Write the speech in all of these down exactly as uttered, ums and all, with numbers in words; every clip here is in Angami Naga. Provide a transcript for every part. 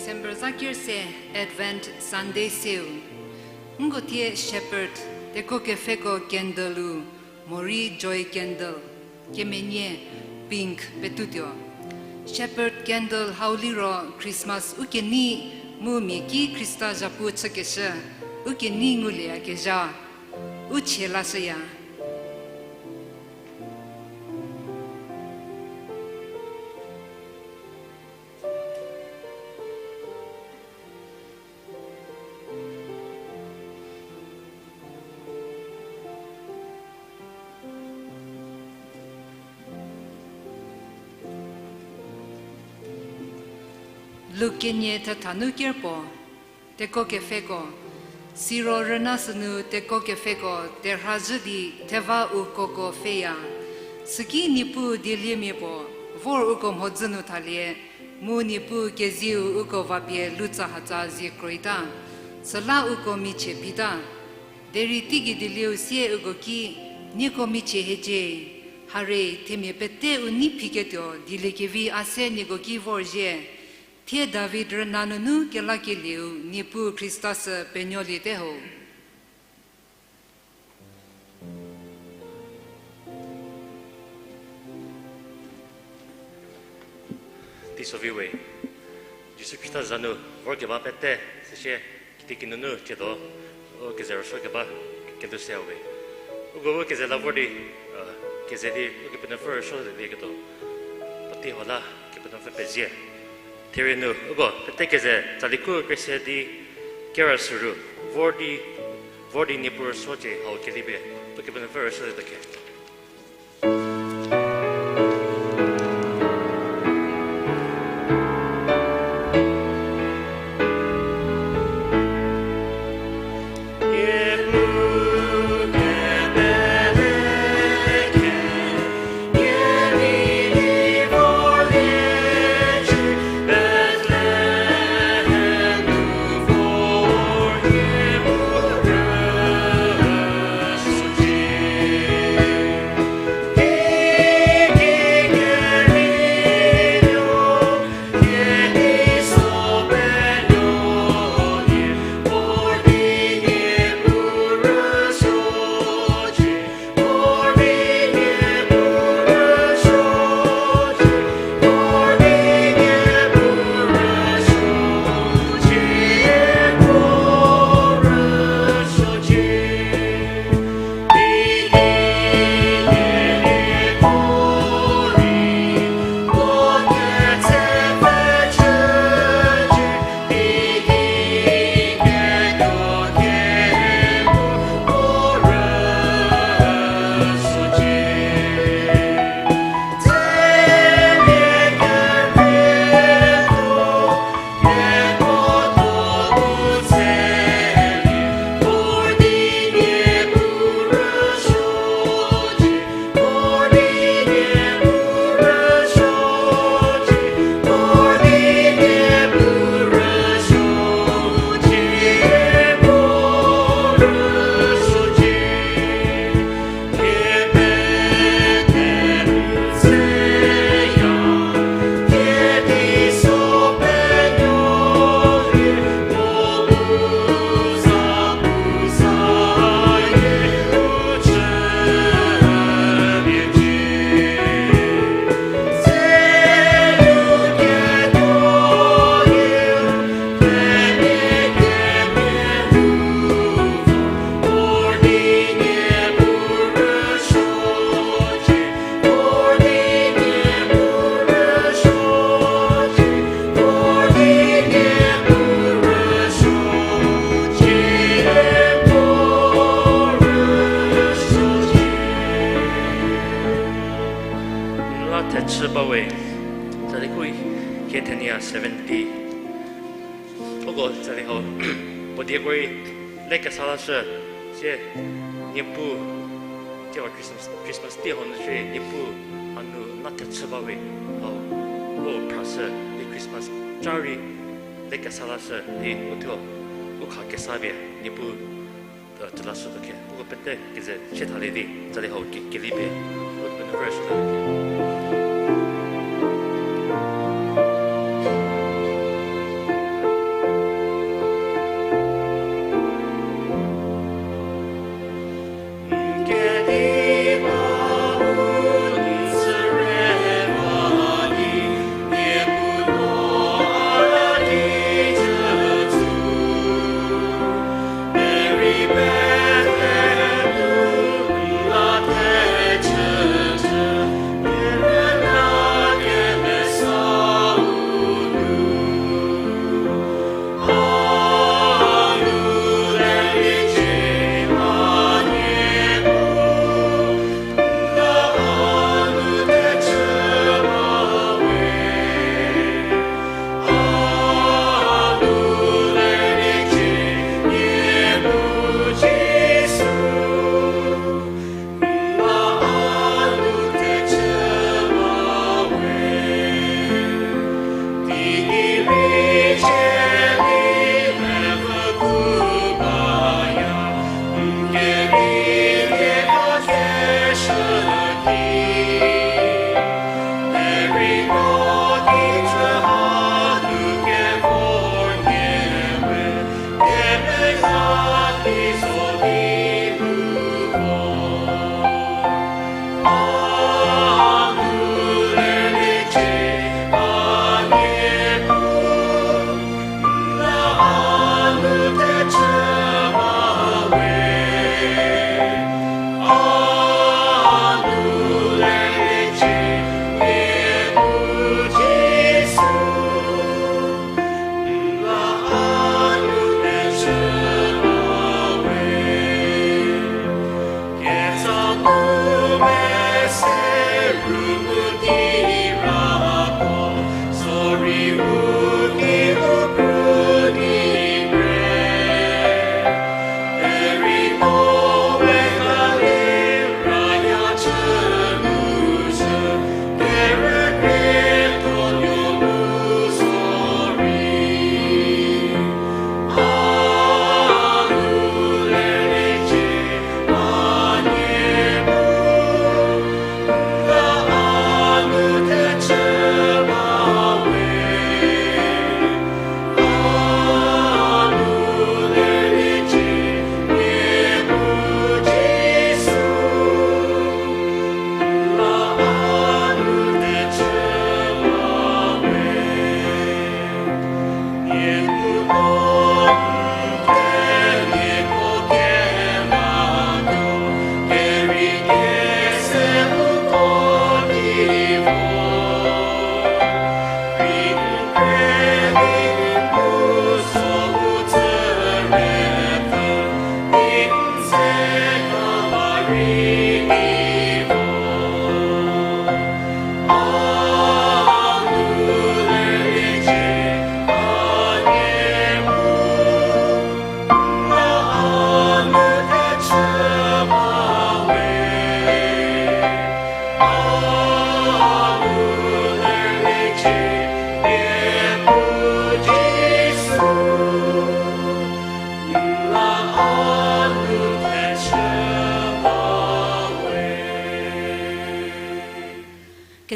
December za ker se Advent Sunday seu. Nko thie shepherd teko kepfheko candle-u, morei joy candle, kemenei pink petutuo. Shepherd candle hau liro Christmas u kenei mu mia ki Khrista zhapu chükeshü u kenei ngulieyakezha u chie lashüya. Luk kenie thetha nu kerpuo, teko kepfheko. Siro rüna sünu teko kepfheko terhazhü di theva ukoko pfheya. Süki Niepuu dieliemia puo vor uko mhodzü nu thalie, mu Niepuu kezieu uko vapie lutsahatsa zie kroita. Süla uko michie pita. Derei teigei dielieu sie uko ki, nieko michie hiecie. Hare, themia pete u nei phiketuo dieliekevi a se nieko ki vorzhie. Thie David rüna nunu kelakelieu Niepuu Khrista sü penuoliete ho. Teisovi we, Jisu Khrista za nu vorkeba pete süsie kitikinunu chiedo u keze rüsuokeba kelhou se we. Uko u keze la vor di, keze di Ukepenuopfü rüsuo lieketuo puotei hau la Kepenuopfü pezie. Therie nu uko pete keze tsali khu krie se di kerüsuo ru vor di, vor di Niepuu rüsuocie hau kelipie Ukepenuopfü rüsuolietuo khe. La thechü bawe, tsali khu hie thenie seventy. Uko tsali hau puo dieko rei lekesa lashü, sie Niepuu, tsie Christmas, Christmas tei hau nu shie Niepuu hanu la thechü bawe hau, u phrashü di Christmas ca rei lekesa lashü di uthuo u kha kesa pie Niepuu tsülashütuo khe, uko pete keze chie thalie di tsali hau ki, kelipie, uko pete verse la ki.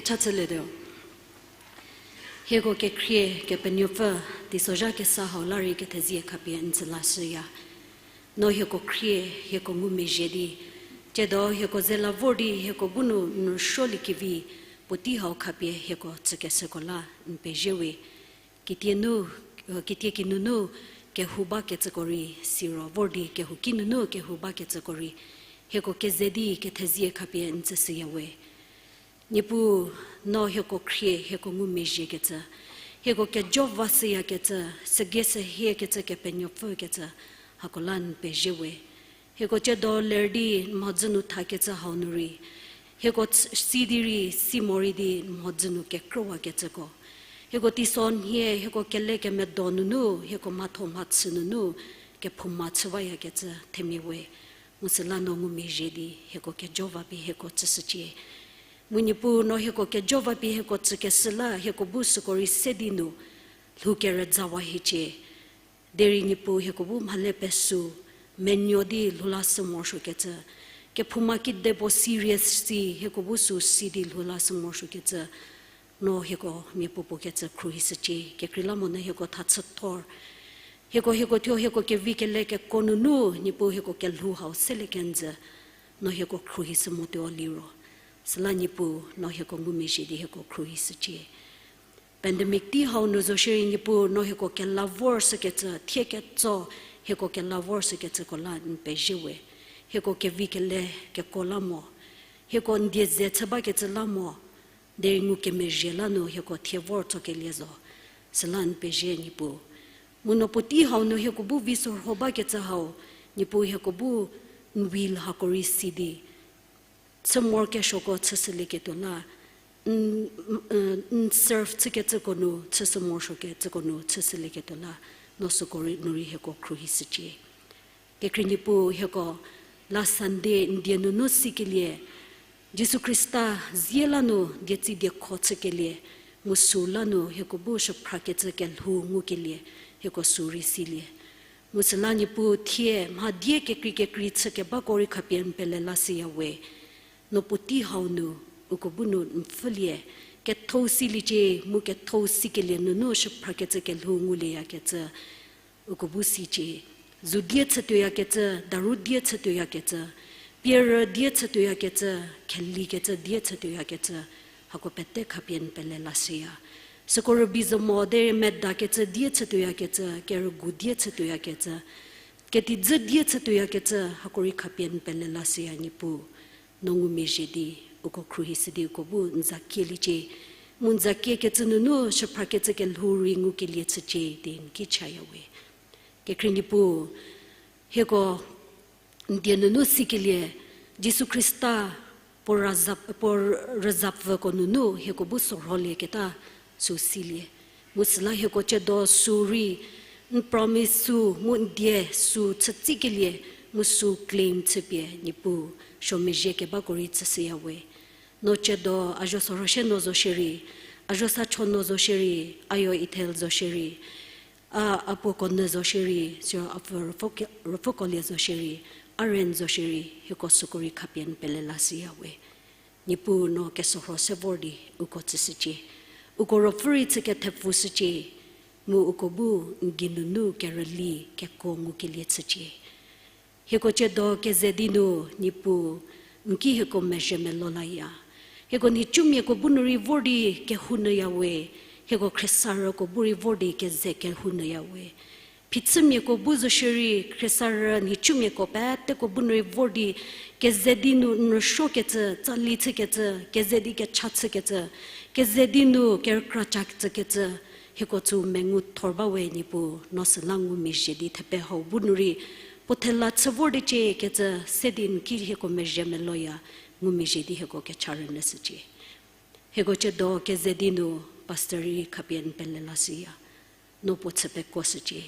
Cha chülietuo. Hieko kekhrie Kepenuopfü, teisozha kesa hau la rei kethezie khapie n tsü lashüya. No hieko khrie, hieko ngumezhie di, tsiedo hieko ze la vor di hieko bu nu n rüsuoliekevi, puotei hau khapie hieko tsükeshüko la n pezie we. Kitie nu, kitie kinunu kehou bakecüko rei, siro vor di kehouki nunu kehou bakecüko rei, hieko keze di kethezie khapie n tsüshüya we. Niepuu, no hieko khrie, hieko ngumezhiekecü, hieko kejo vashüyakecü, sügei sühiekecü Kepenuopfükecü, hako la n pezie we. Hieko tsiedo ler di n mhodzü nu thakecü hau nu rei, hieko si di rei, si morei di n mhodzü nu kekrüwakecüko, hieko teisonhie, hieko kelekemedo nunu, hieko mhatho mhachü nunu kephouma chüwayakecü themia we. Mu süla no ngumezhie di hieko kejo va pie hieko tsüshücie. Mu Niepuu, no hieko kejo va pie hieko tsükeshü la hieko bu süko rei se di nu lhou kerüzawa hiecie. Derei Niepuu, hieko bu mhale pesü menuo di lhou lashü morosuokecü, kephouma kidepuo serious si hieko bu sü si di lhou lashü morosuokecü, no hieko miapuopuo kecü khruohishücie. Kekreilamonyü hieko thachüthor, hieko, hieko thuo hieko kevi kele kekuo nunu Niepuu hieko kelhou hau selie kenjü, no hieko khruohishü motuo liro, süla Niepuu, no hieko ngumezhie di hieko khruohishücie. Pandemic tei hau nu zo shierei Niepuu, no hieko kela vorshükecü, thie ketso hieko kela vorshükecüko la n pezie we. Hieko kevi kele kekuo la mo, hieko n die ze chü bakecü la mo, derei ngukemezhie la nu hieko thie vor tsokelie zo. Süla n pezie Niepuu. Mu no puotei hau nu hieko bu vi sorho bakecü hau, Niepuu, hieko bu n will hako rei si di chü morokesuoko chüshülieketuo la, n, n serve chükecüko nu, chüshü morosuokecüko nu chüshülieketuo la, no süko rei nu rei hieko khruohishücie. Kekhrie Niepuu, hieko last Sunday n die nunu sikelie, Jisu Khrista zie la nu dietsi diekho chükelie, mu sü la nu hieko bu shüphrakecü kelhou ngukelie, hieko sü rei silie. Mu süla Niepuu, thie mha die kekrei kekrei chükebako rei khapie n pele lashüya we. No puotei hau nu uko bu nu n pfhülie, kethou siliecie, mu kethou sikelie nunu shüphrakecü kelhou ngulieyakecü uko bu sicie. Zu die chütuoyakecü, daru die chütuoyakecü, pierü die chütuoyakecü, khelikecü die chütuoyakecü, hako pete khapie n pele lashüya. Süko rübei zo mo derei medakecü die chütuoyakecü, kerügu die chütuoyakecü, ketijü die chütuoyakecü, hako rei khapie n pele lashüya Niepuu. No ngumezhie di uko khruohishü di uko bu n za kieliecie. Mu n za kiekecü nunu shüphrakecü kelhou rei ngukelie chücie di n ki chaya we. Kekhrie Niepuu, hieko n die nunu sikelie, Jisu Khrista puo razap-, puo rüzapfüko nunu hieko bu sorholieketa sü silie. Mu süla hieko tsiedo sü rei n promise sü, mu n die sü chütsikelie, mu sü claim chüpie Niepuu, suomezhie kebako rei tsüshüya we. No tsiedo a zuo sorhoshie no zo shierei, a zuo sacho no zo shierei, a yo Ethel zo shierei, a, a puoko nyü zo shierei, siro a pfü Ruopfü ke-, Ruopfükolie zo shierei, a rei n zo shierei, hieko süko rei khapie n pele lashüya we. Niepuu, no kesorho se vor di uko tsüshücie. Uko ruopfü rei chü kethepfushücie. Mu uko bu n geinunu kerüli kekuo ngukelie chücie. Hieko tsiedo keze di nu, Niepuu, n ki hieko mezhie melo laya. Hieko nhicumiako bu nu rei vor di kehounyüya we. Hieko khriesarüko bu rei vor di keze kehounyüya we. Phichümiako bu zo shierei, khriesarü nhicumiako peteko bu nu rei vor di keze di nu n rüsuokecü, tsali chükecü, keze di kecha chükecü, keze di nu kerükra cha chükecü, hieko tsü mengu thor ba we Niepuu, no süla ngumezhie di thepe hau bu nu rei puo thela chü vor di ciekecü se di n ki hieko mezhie meloya, ngumezhie di hieko kecha rünyüshücie. Hieko tsiedo keze di nu pastor rei khapie n pele lashüya. No puo chü pekuoshücie.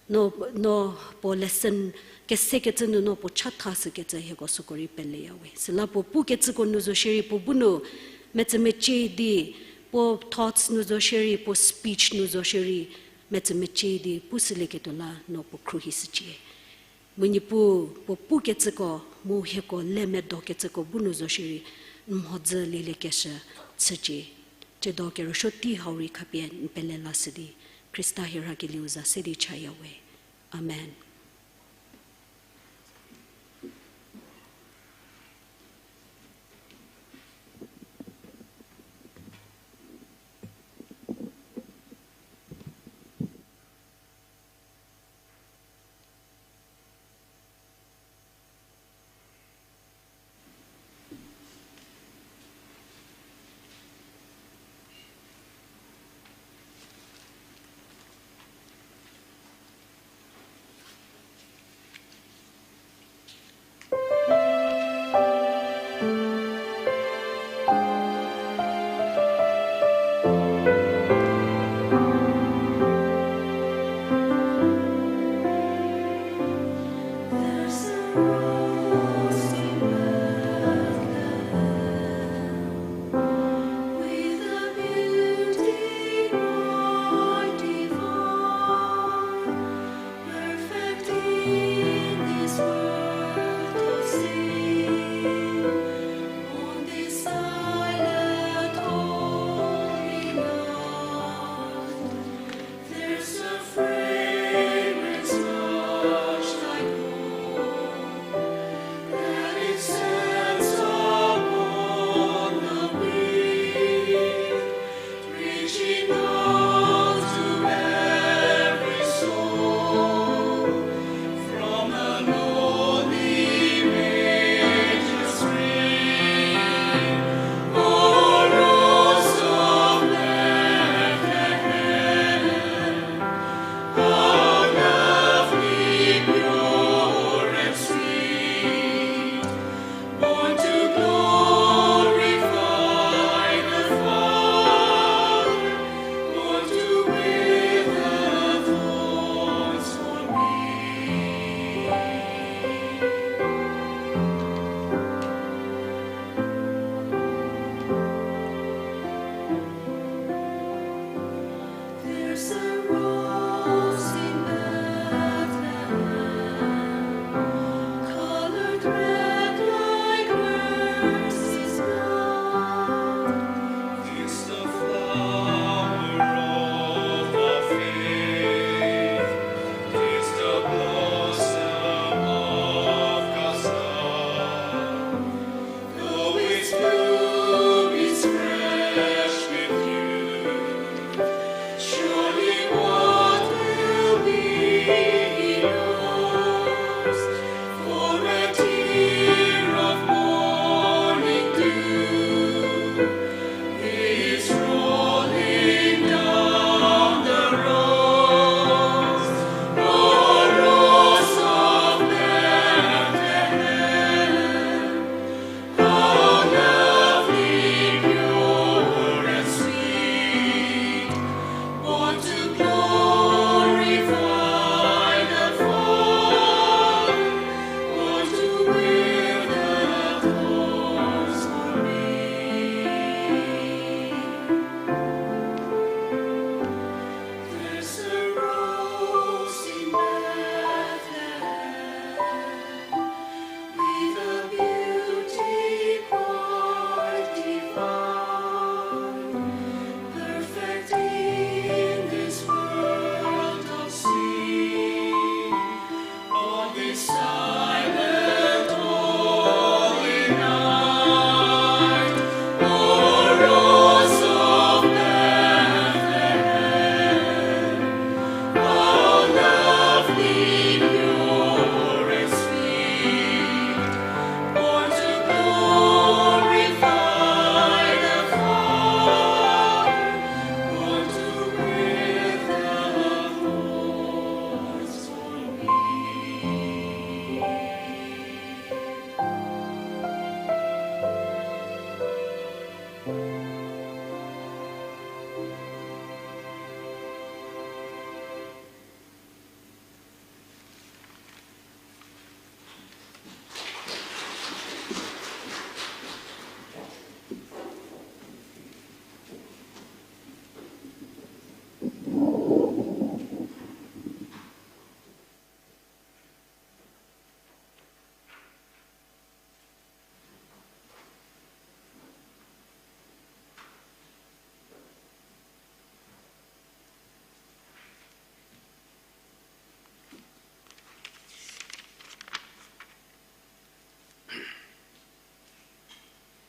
No, no puo lesson kesekecü nu no puo chathashükecü hieko süko rei peleya we. Süla puo pukecüko nu zo shierei puo bu nu metsümecie di, puo thoughts nu zo shierei, puo speech nu zo shierei, metsümecie di pushülieketuo la no puo khruohishücie. Mu Niepuu, puo pukecüko, mu hieko le medokecüko bu nu zo shierei, n mhodzü lieliekeshü, chücie. Tsiedo kerüsuo tei hau rei khapie n pele lashü di, Khrista hie rhakelieu za se di chaya we. Amen.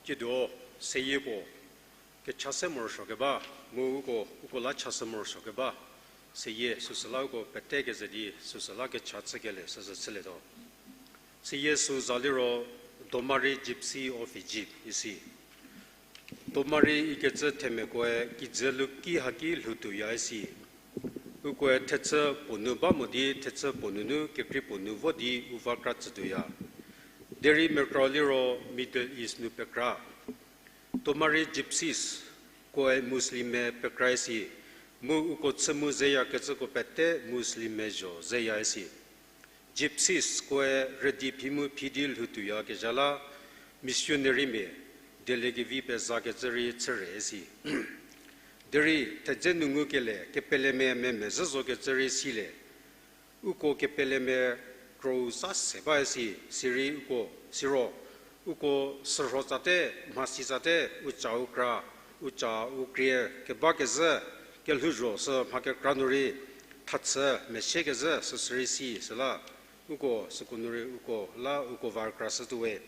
Kiedo seyie puo kecha se morosuo keba, mu uko, uko la cha se morosuo keba, seyie süsü la uko pete keze di süsü la kecha chükelie süsü chülietuo. Seyie sü za liro Domari Gypsy of Egypt isi. Domari ikecü themiakoe kijü luki haki lhoutuoya isi. Ukoe thechü puo nu ba mo di thechü puo nunu kekrei puo nu vo di u va kra tsütuoya. Derei mekra liro Middle East nu pekra. Domari Gypsies koe Muslimmia pekra isi, mu uko chü mu zeyakecüko pete Muslimmia zho zeya isi. Gypsies koe rüdi phi mu phi di lhoutuoyakezha la missionarymia dieliekevi pezakecü rei chüre isi. Derei thedze nu ngukele kepelemia memezhü zokecü rei silie. Uko kepelemia krou za se ba isi, sirei uko, siro, uko sürho tsate, mhasi tsate, u ca u kra, u ca u krie kebakezhü, kelhouzho sü mha kekra nu rei, thachü mesiekezhü süsü rei si süla, uko süko nu rei uko la uko va krashütuowe.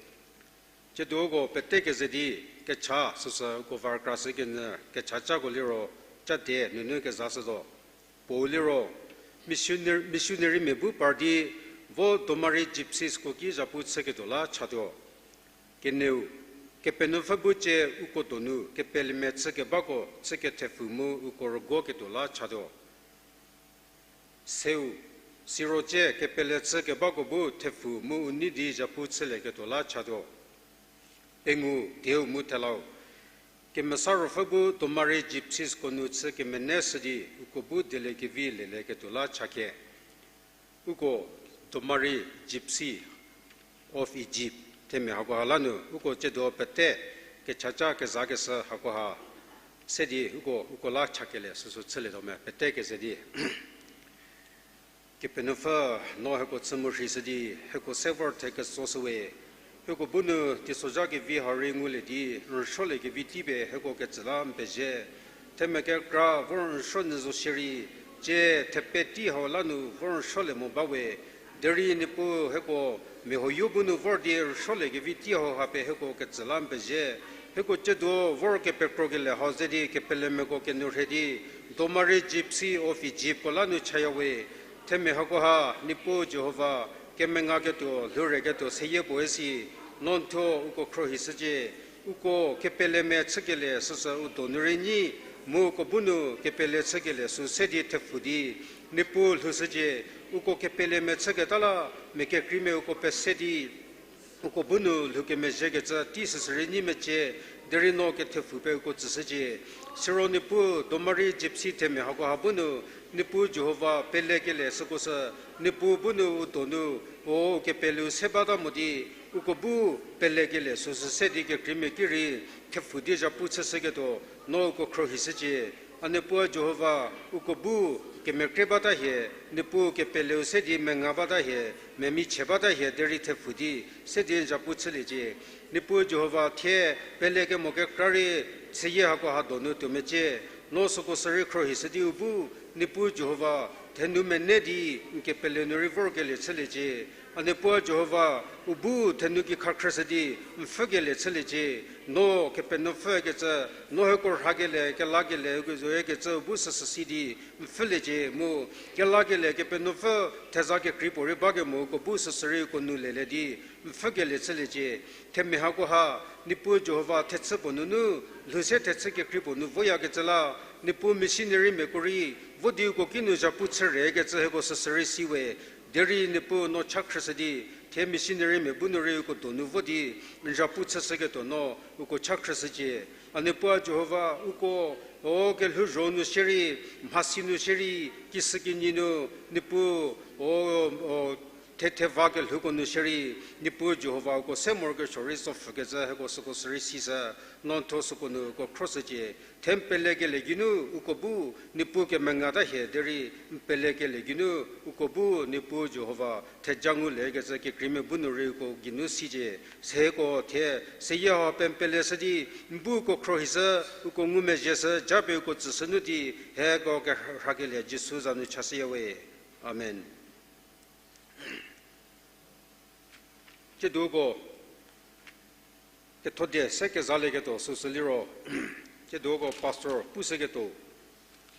Tsiedo uko pete keze di kecha süsü uko va krashü kenyü kechacako liro, ca die nunu kezashütuo. Puou liro, missionary, missionarymia bu par di vo Domari Gypsiesko ki zhapu chüketuo la chatuo. Keneu, Kepenuopfü bu cie uko donu kepelemia chükebako chü kethepfu mu uko rüguoketuo la chatuo. Seu, siro cie kepele chükebako bu thepfu mu u nei di zhapu chülieketuo la chatuo. Pengu, dieu mu thelau, Kemesa Ruopfü bu Domari Gypsiesko nu chü kemene shü di uko bu dieliekevi lelieketuo la chakhe. Uko Domari Gypsy of Egypt themia hakoha la nu uko tsiedo pete kechaca kezakeshü hakoha se di uko, uko la chakelie süsü chülietuo me pete keze di. Kepenuopfü, no hieko chü mu rheishü di, hieko se vor the ketsoshüwe. Hieko bu nu teisozha kevi ha rei ngulie di, rüsuoliekevi tei pie hieko ketsü la n pezie. Themia kekra vor rüsuo nyü zo shierei, cie thepe tei hau la nu vor rüsuolie mo bawe. Derei Niepuu hieko mehoyo bu nu vor di rüsuoliekevi tei hau ha pie hieko ketsü la n pezie. Hieko tsiedo vor kepekrokelie hau ze di kepelemiako kenu rhie di, Domari Gypsy of Egyptko la nu chayawe. Themia hakoha, Niepuu Jihova, kemengaketuo, lhoureketuo seyie puo isi, no n thuo uko khruohishücie, uko kepelemia chükelie süsü u donu rei nyi, mu uko bu nu kepele chükelie sü se di thepfu di, Niepuu lhoushücie, uko kepelemia chüketa la, mia kekreimia uko pese di, uko bu nu lhoukemezhiekecü tei süsü rei nyi mecie, derei no kethepfu pie uko tsüshücie. Siro Niepuu Domari Gypsy themia hakoha bu nu, Niepuu Jihova pelekelie süko sü, Niepuu bu nu u donu, o u kepeleu se bata mo di, uko bu pelekelie süsü se di kekreimia ki rei, thepfu di zhapu chüshüketuo, no uko khruohishücie. A Niepuu Jihova, uko bu kemekrie bata hie, Niepuu kepeleu se di menga bata hie, memichie bata hie derei thepfu di, se di n zhapu chüliecie. Niepuu Jihova thie, pele kemo kekra rei, seyie hakoha donu tuo mecie, no süko sü rei khruohishü di u bu, Niepuu Jihova, thenou mene di, n kepele nu rei vorkelie chüliecie. A Niepuu Jihova, u bu thenou ki khakhrüshü di, n pfhükelie chüliecie, no Kepenuopfü kecü, no hieko rhakelie, kelakelie, uko zoyie kecü u bu süsü si di, n pfhüliecie mu, kelakelie Kepenuopfü, theza kekrei puorei bakemo uko bu süsü rei uko nu lelie di, n pfhükelie chüliecie, themia hakoha, Niepuu Jihova thechü puo nunu, lhou se thechü kekrei puo nu voyakecü la, Niepuu missionarymiako rei, vo di uko ki nu zhapu chürekecü hieko süsü rei siwe, derei Niepuu no cha khrüshü di, thie missionarymia bu nu rei uko donu vo di, n zhapu chüshüketuo no, uko cha khrüshücie. A Niepuu Jihova, uko, o kelhouzho nu shierei, mhasi nu shierei, kishükinyi nu, Niepuu, o, o, the, theva kelhouko nu shierei, Niepuu Jihova uko se morokesuo rei tsopfhükecü hieko süko sü rei sishü, no n thuo süko nu uko khruohishücie. Thie n pelekelie geinu uko bu Niepuu kemengata hie derei n pelekelie geinu uko bu Niepuu Jihova theja nguliekecü kekreimia bu nu rei uko geinu sicie. Süko thie, seyie ha pie n peleshü di, n bu uko khruohishü, uko ngumezhieshü, japie uko tsüshü nu di, hieko kerhakelie Jisu za nu chashüyawe. Amen. Tsiedo uko Kethodie se kezalieketuo süsü liro, tsiedo uko pastor pushüketuo,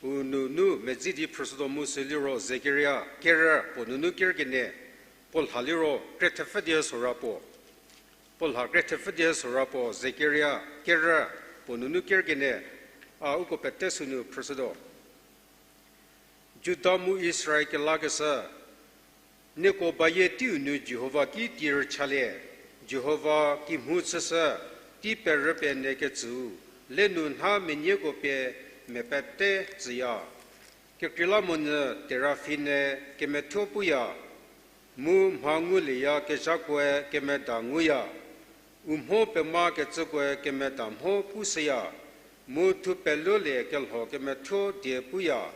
u nunu medzi di phrüshütuo mu sü liro Zekeria kerü puo nunu ker kenie, puo lha liro kre thepfü die sora puo. Puo lha kre thepfü die sora puo Zekeria kerü puo nunu ker kenie, a uko pete sünu phrüshütuo. Juda mu Israel kelakeshü, nieko bayie teiu nu Jihova ki tirüchalie, Jihova kimhu chüshü, tei perüpie nie ketsüu, le nu nha menieko pie mia pete tsüya. Kekreilamonyü teraphine kemethuo puya, mu mha ngulieyakezhakoe kemeda nguya, u mho pemakecükoe kemeda mho pushüya, mu thupelolie kelho kemethuo die puya.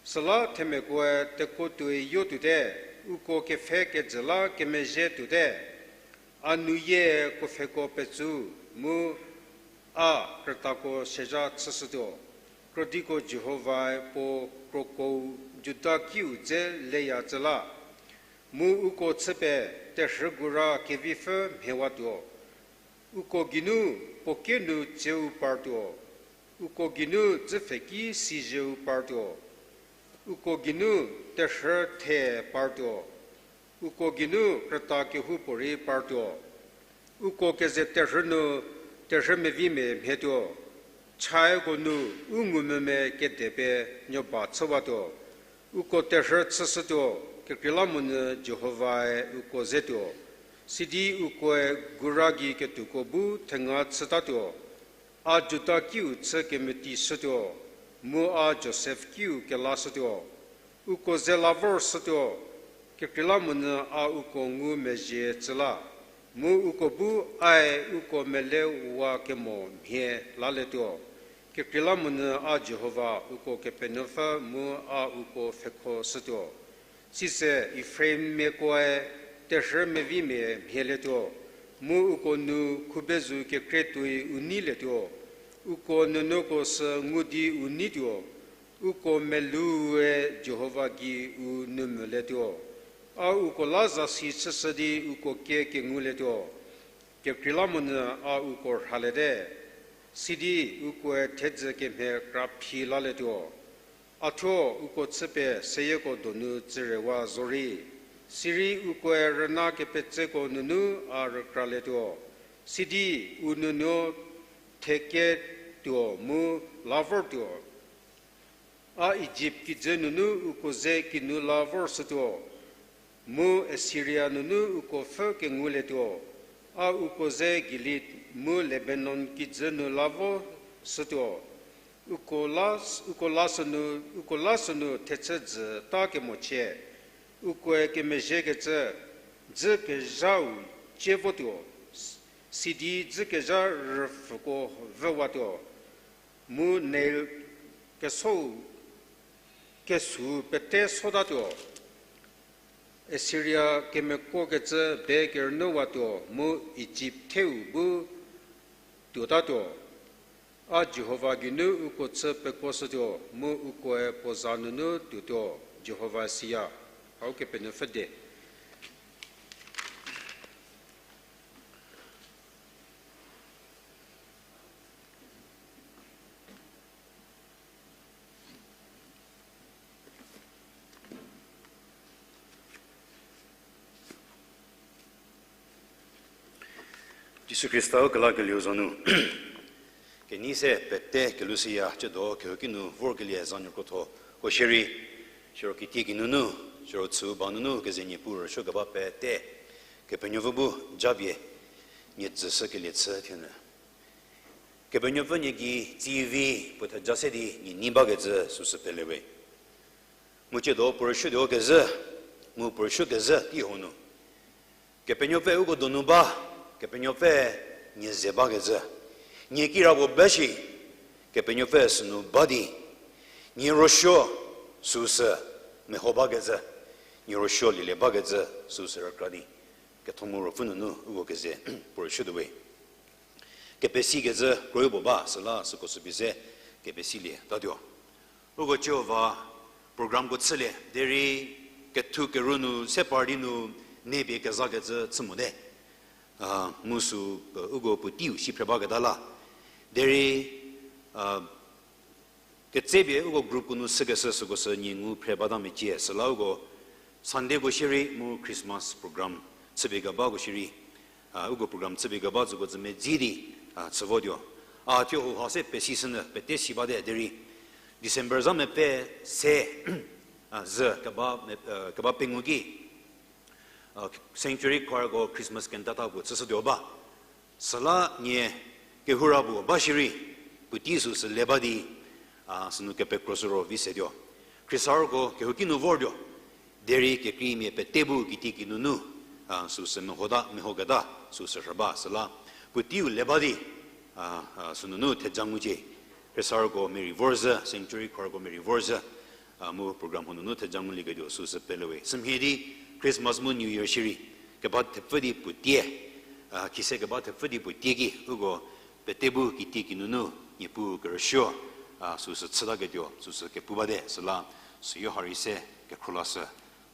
Süla themiakoe tekuo tuoi yo tuote, uko kepfhe kejü la kemezhie tuote. A nuyie kuopfheko petsü, mu a krütako shezha chüshütuo. Krodiko Jihovae puo kroko-u Juda kiu dze leya tsü la, mu uko chüpie terhü gura kevipfü mhiewatuo. Uko geinu puo kie nu tsieu partuo, uko geinu dzüpfheki sizhüu partuo, uko geinu terhü the partuo, uko geinu krüta kehoupuorei partuo. Uko keze terhü nu terhü mevimia mhietuo, chaeko nu u ngumvümia kedepie nuoba chüwatuo. Uko terhü chüshütuo, kekreilamonyü Jihovae uko zetuo. Sidi ukoe gura gei ketuoko bu thenga chütatuo. A Juda kiu chü kemeti shütuo, mu a Josef kiu kelashütuo. Uko ze la vorshütuo, kekreilamonyü a uko ngumezhie tsü la, mu uko bu ae uko melewa kemo mhie lalietuo. Kekreilamonyü a Jihova uko Kepenuopfü mu a uko pfhekhoshütuo. Sise Efraimmiakoe terhü mevimia mhielietuo, mu uko nu khubezu kekrie tuoi u neilietuo. Uko nuonuoko sü ngu di u neituo, uko melou-e Jihova gei u noumvülietuo. A uko la zasi chüshü di uko kie kengulietuo, kekreilamonyü a uko rhaliete. Sidi ukoe thiedzü kemhie kraphi lalietuo. A thuo uko chüpie seyieko donu tsürewa zorei, sirei ukoe rüna kepetseko nunu a rükralietuo. Sidi u nuonuo theketuo mu la vortuo. A Ijipt kijü nunu uko ze kinu la vorshütuo, mu Assiria nunu uko pfhü kengulietuo. A uko ze Gilead mu Lebanon kijü nu la voshütuo. Uko la, uko la sünu, uko la sünu thechü dzüta kemochie, ukoe kemezhiekecü dzükezhau cie votuo, sidi dzükezha rüpfhüko vüwatuo, mu Nail kesou, kesou pete sotatuo. Assiria kemekuokecü be kerünuowatuo mu Ijipt theu bu tuotatuo. A Jihova geinu uko chü pekuoshütuo mu ukoe puo za nunu tuotuo, Jihova siya. Hau Kepenuopfü die. Jisu Khrista-u kelakelieu za nu kenei se pete kelushüya. Tsiedo kehouki nu vorkelie zanuo krotho ko shierei, siro kitie kinunu, siro chüu ba nunu keze Niepuu rüsuokeba pete, Kepenuopfü bu japie nie tsüshükelie chü thienü. Kepenuopfü nie gei tsivi puo theja se di nie nei bakecü süsü pelewe. Mu tsiedo puo rüsuotuo kezhü, mu puo rüsuo kezhü teiho nu, Kepenuopfü uko donu ba, Kepenuopfü nie ze bakecü, nie kirapuo ba shi, Kepenuopfü sünu ba di, nie rüsuo süsü meho bakecü, nie rüsuo lielie bakecü süsü rükra di, ketho mu ruopfü nunu uko keze puo rüsuotuowe. Kepesikecü kropuo ba süla süko süpie se kepesilie tatuo. Uko Jihova programko chülie derei kethu keru nu se par di nu nepie kezakecü chü mote. A, mu sü, e, uko puoteiu si phre baketa la. Derei, a, ketsepie uko group ko nu sükeshü süko sü nie ngu phre bata mecie, süla uko Sundayko shierei mu Christmas program chüpie kebako shierei, a, uko program chüpie keba tsüko tsü medzi di, a, chü votuo. A thuo hauha se pesi sünyü pete si bate derei December za mepfü se, a, zü keba me-, e, keba pengou ki, a, Sanctuary Choirko Christmas cantata puo chüshütuo ba. Süla nie kehoura puo ba shierei, puotei süsü le ba di, a, sünu kepekroshü ro vi setuo. Khriesarüko kehouki nu vortuo. Derei kekreimia pete bu kitieki nunu, a, süsü mehota, mehoketa, süsü rhü ba süla. Puoteiu le ba di, a, a, sünunu theja ngucie. Khriesarüko merei vorzhü, Sanctuary Choirko merei vorzhü, a, mu program hau nunu theja ngulieketuo süsü pele we. Sümhie di Christmas mu New Year shierei, keba thepfü di puotie, a, khise keba thepfü di puotie ki, uko pete bu kitieki nunu, Niepuu kerüsuo, a, süsü chütaketuo, süsü kepu bate, süla, süyo ha rei se, kekhro lashü.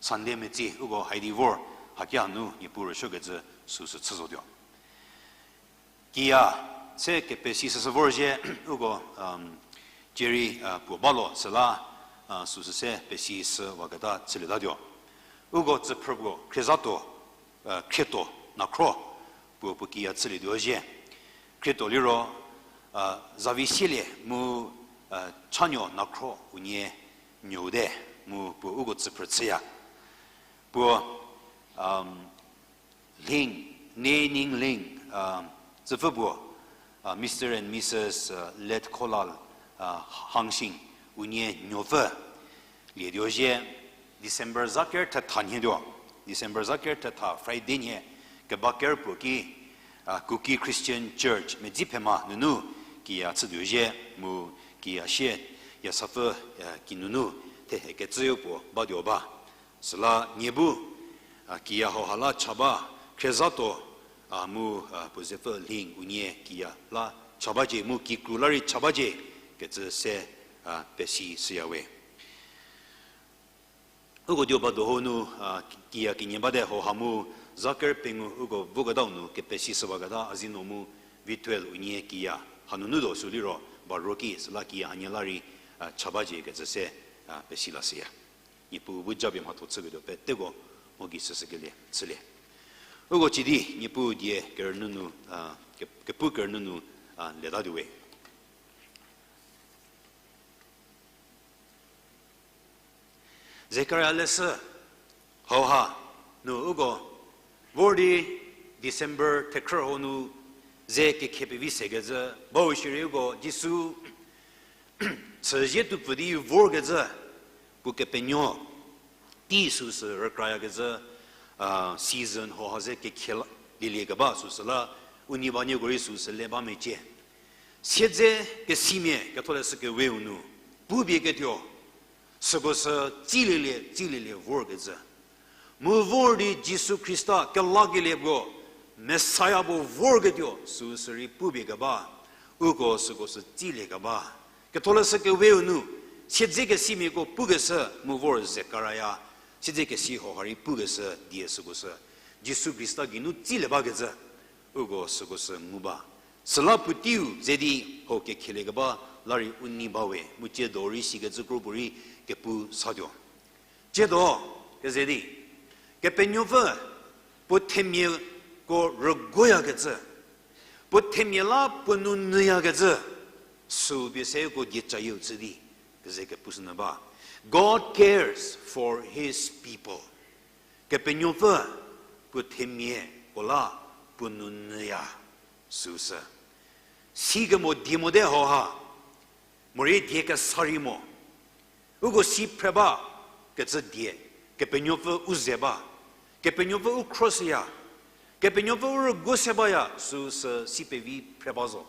Sunday metsi, uko haidi vor, hakia nu, Niepuu rüsuokecü, süsü chü zotuo. Kiya, se kepesi süsü vorzhie, uko, um, cierei, a, puo balo, süla, a, süsü se pesi süwaketa chülietatuo. Uko tsüphrü puo, Khriezatuo, a, Khrietuo, Nakhro, puo puo kiya chülietuo zhie. Khrietuo liro, a, Zavisielie mu, a, Chanuo Nakhro unie nuou te, mu puo uko tsüphrü chüya. Puo, um, Ling, Nening Ling, a, tsüpfü puo, a, Mister and Missus, a, Letkolal, a, Hangsing, unie nuopfü lietuo zhie, December za ker thetha nhie tuo, December za ker thetha Friday nhie, keba ker puo ki, a, Kuki Christian Church Medziphema nunu kiya chütuo zhie mu kiya sie yasapfü, a, kinunu thehekecüyo puo batuo ba. Süla nie bu, a, kiya hauha la cha ba, Khriezatuo, a, mu, a, puo zepfü Ling unie kiya la cha bacie mu kikru la rei cha bacie kecü se, a, pesi süya we. Uko dio ba do hau nu, a, kiya kenie bate hauha mu, za ker pengou uko voketau nu kepesi süwaketa Azino mu Vithuel unie kiya hanunu do sü liro ba ro ki süla kiya hanie la rei, a, cha bacie kecü se, a, pesi lashüya. Niepuu bu japie mhatho chüketuo peteko mho gei süsükelie chülie. Uko cidi Niepuu die kerünunu, a, ke-, kepu kerünunu, a, letatuo we. Zekaria leshü hauha nu uko vor di December thekhrü hau nu ze kekhe pevi sekecü, bau shierei uko Jisu chüzie tupfü di vorkecü, puo kepenuo tei süsü rükrayakecü, a, season hauha ze kekhe la, lielie keba süsü la, u nei ba nieko rei süsü le ba mecie. Siedze kesimia Ketholeshü Keweu nu pupie ketuo, süko sü tsilielie, tsilielie vorkecü. Mu vor di Jisu Khrista kelakelie puo, Messiah puo vorketuo, süsü rei pupie keba, uko süko sü tsilie keba. Ketholeshü Keweu nu, siedze kesimiako pukeshü mu vor Zekaria, siedze kesi hauha rei pukeshü die süko sü, Jisu Khrista geinu tsilie bakecü, uko süko sü ngu ba. Süla puoteiu ze di hau kekhelie keba la rei u nei ba we, mu tsiedo rei sikecü kropuo rei kepu satuo. Tsiedo, keze di, Kepenuopfü puo themiako rügoyakecü, puo themia la puo nou nyüyakecü, sü pie se uko diecayieu chü di, keze kepushünyü ba. God cares for his people. Kepenuopfü puo themiako la puo nou nyüya süsü. Sikemo die mote hauha, morei die kesa rei mo. Uko si phre ba kecü die, Kepenuopfü u ze ba, Kepenuopfü u khroshüya, Kepenuopfü u rügo se baya süsü si pevi phre ba zo.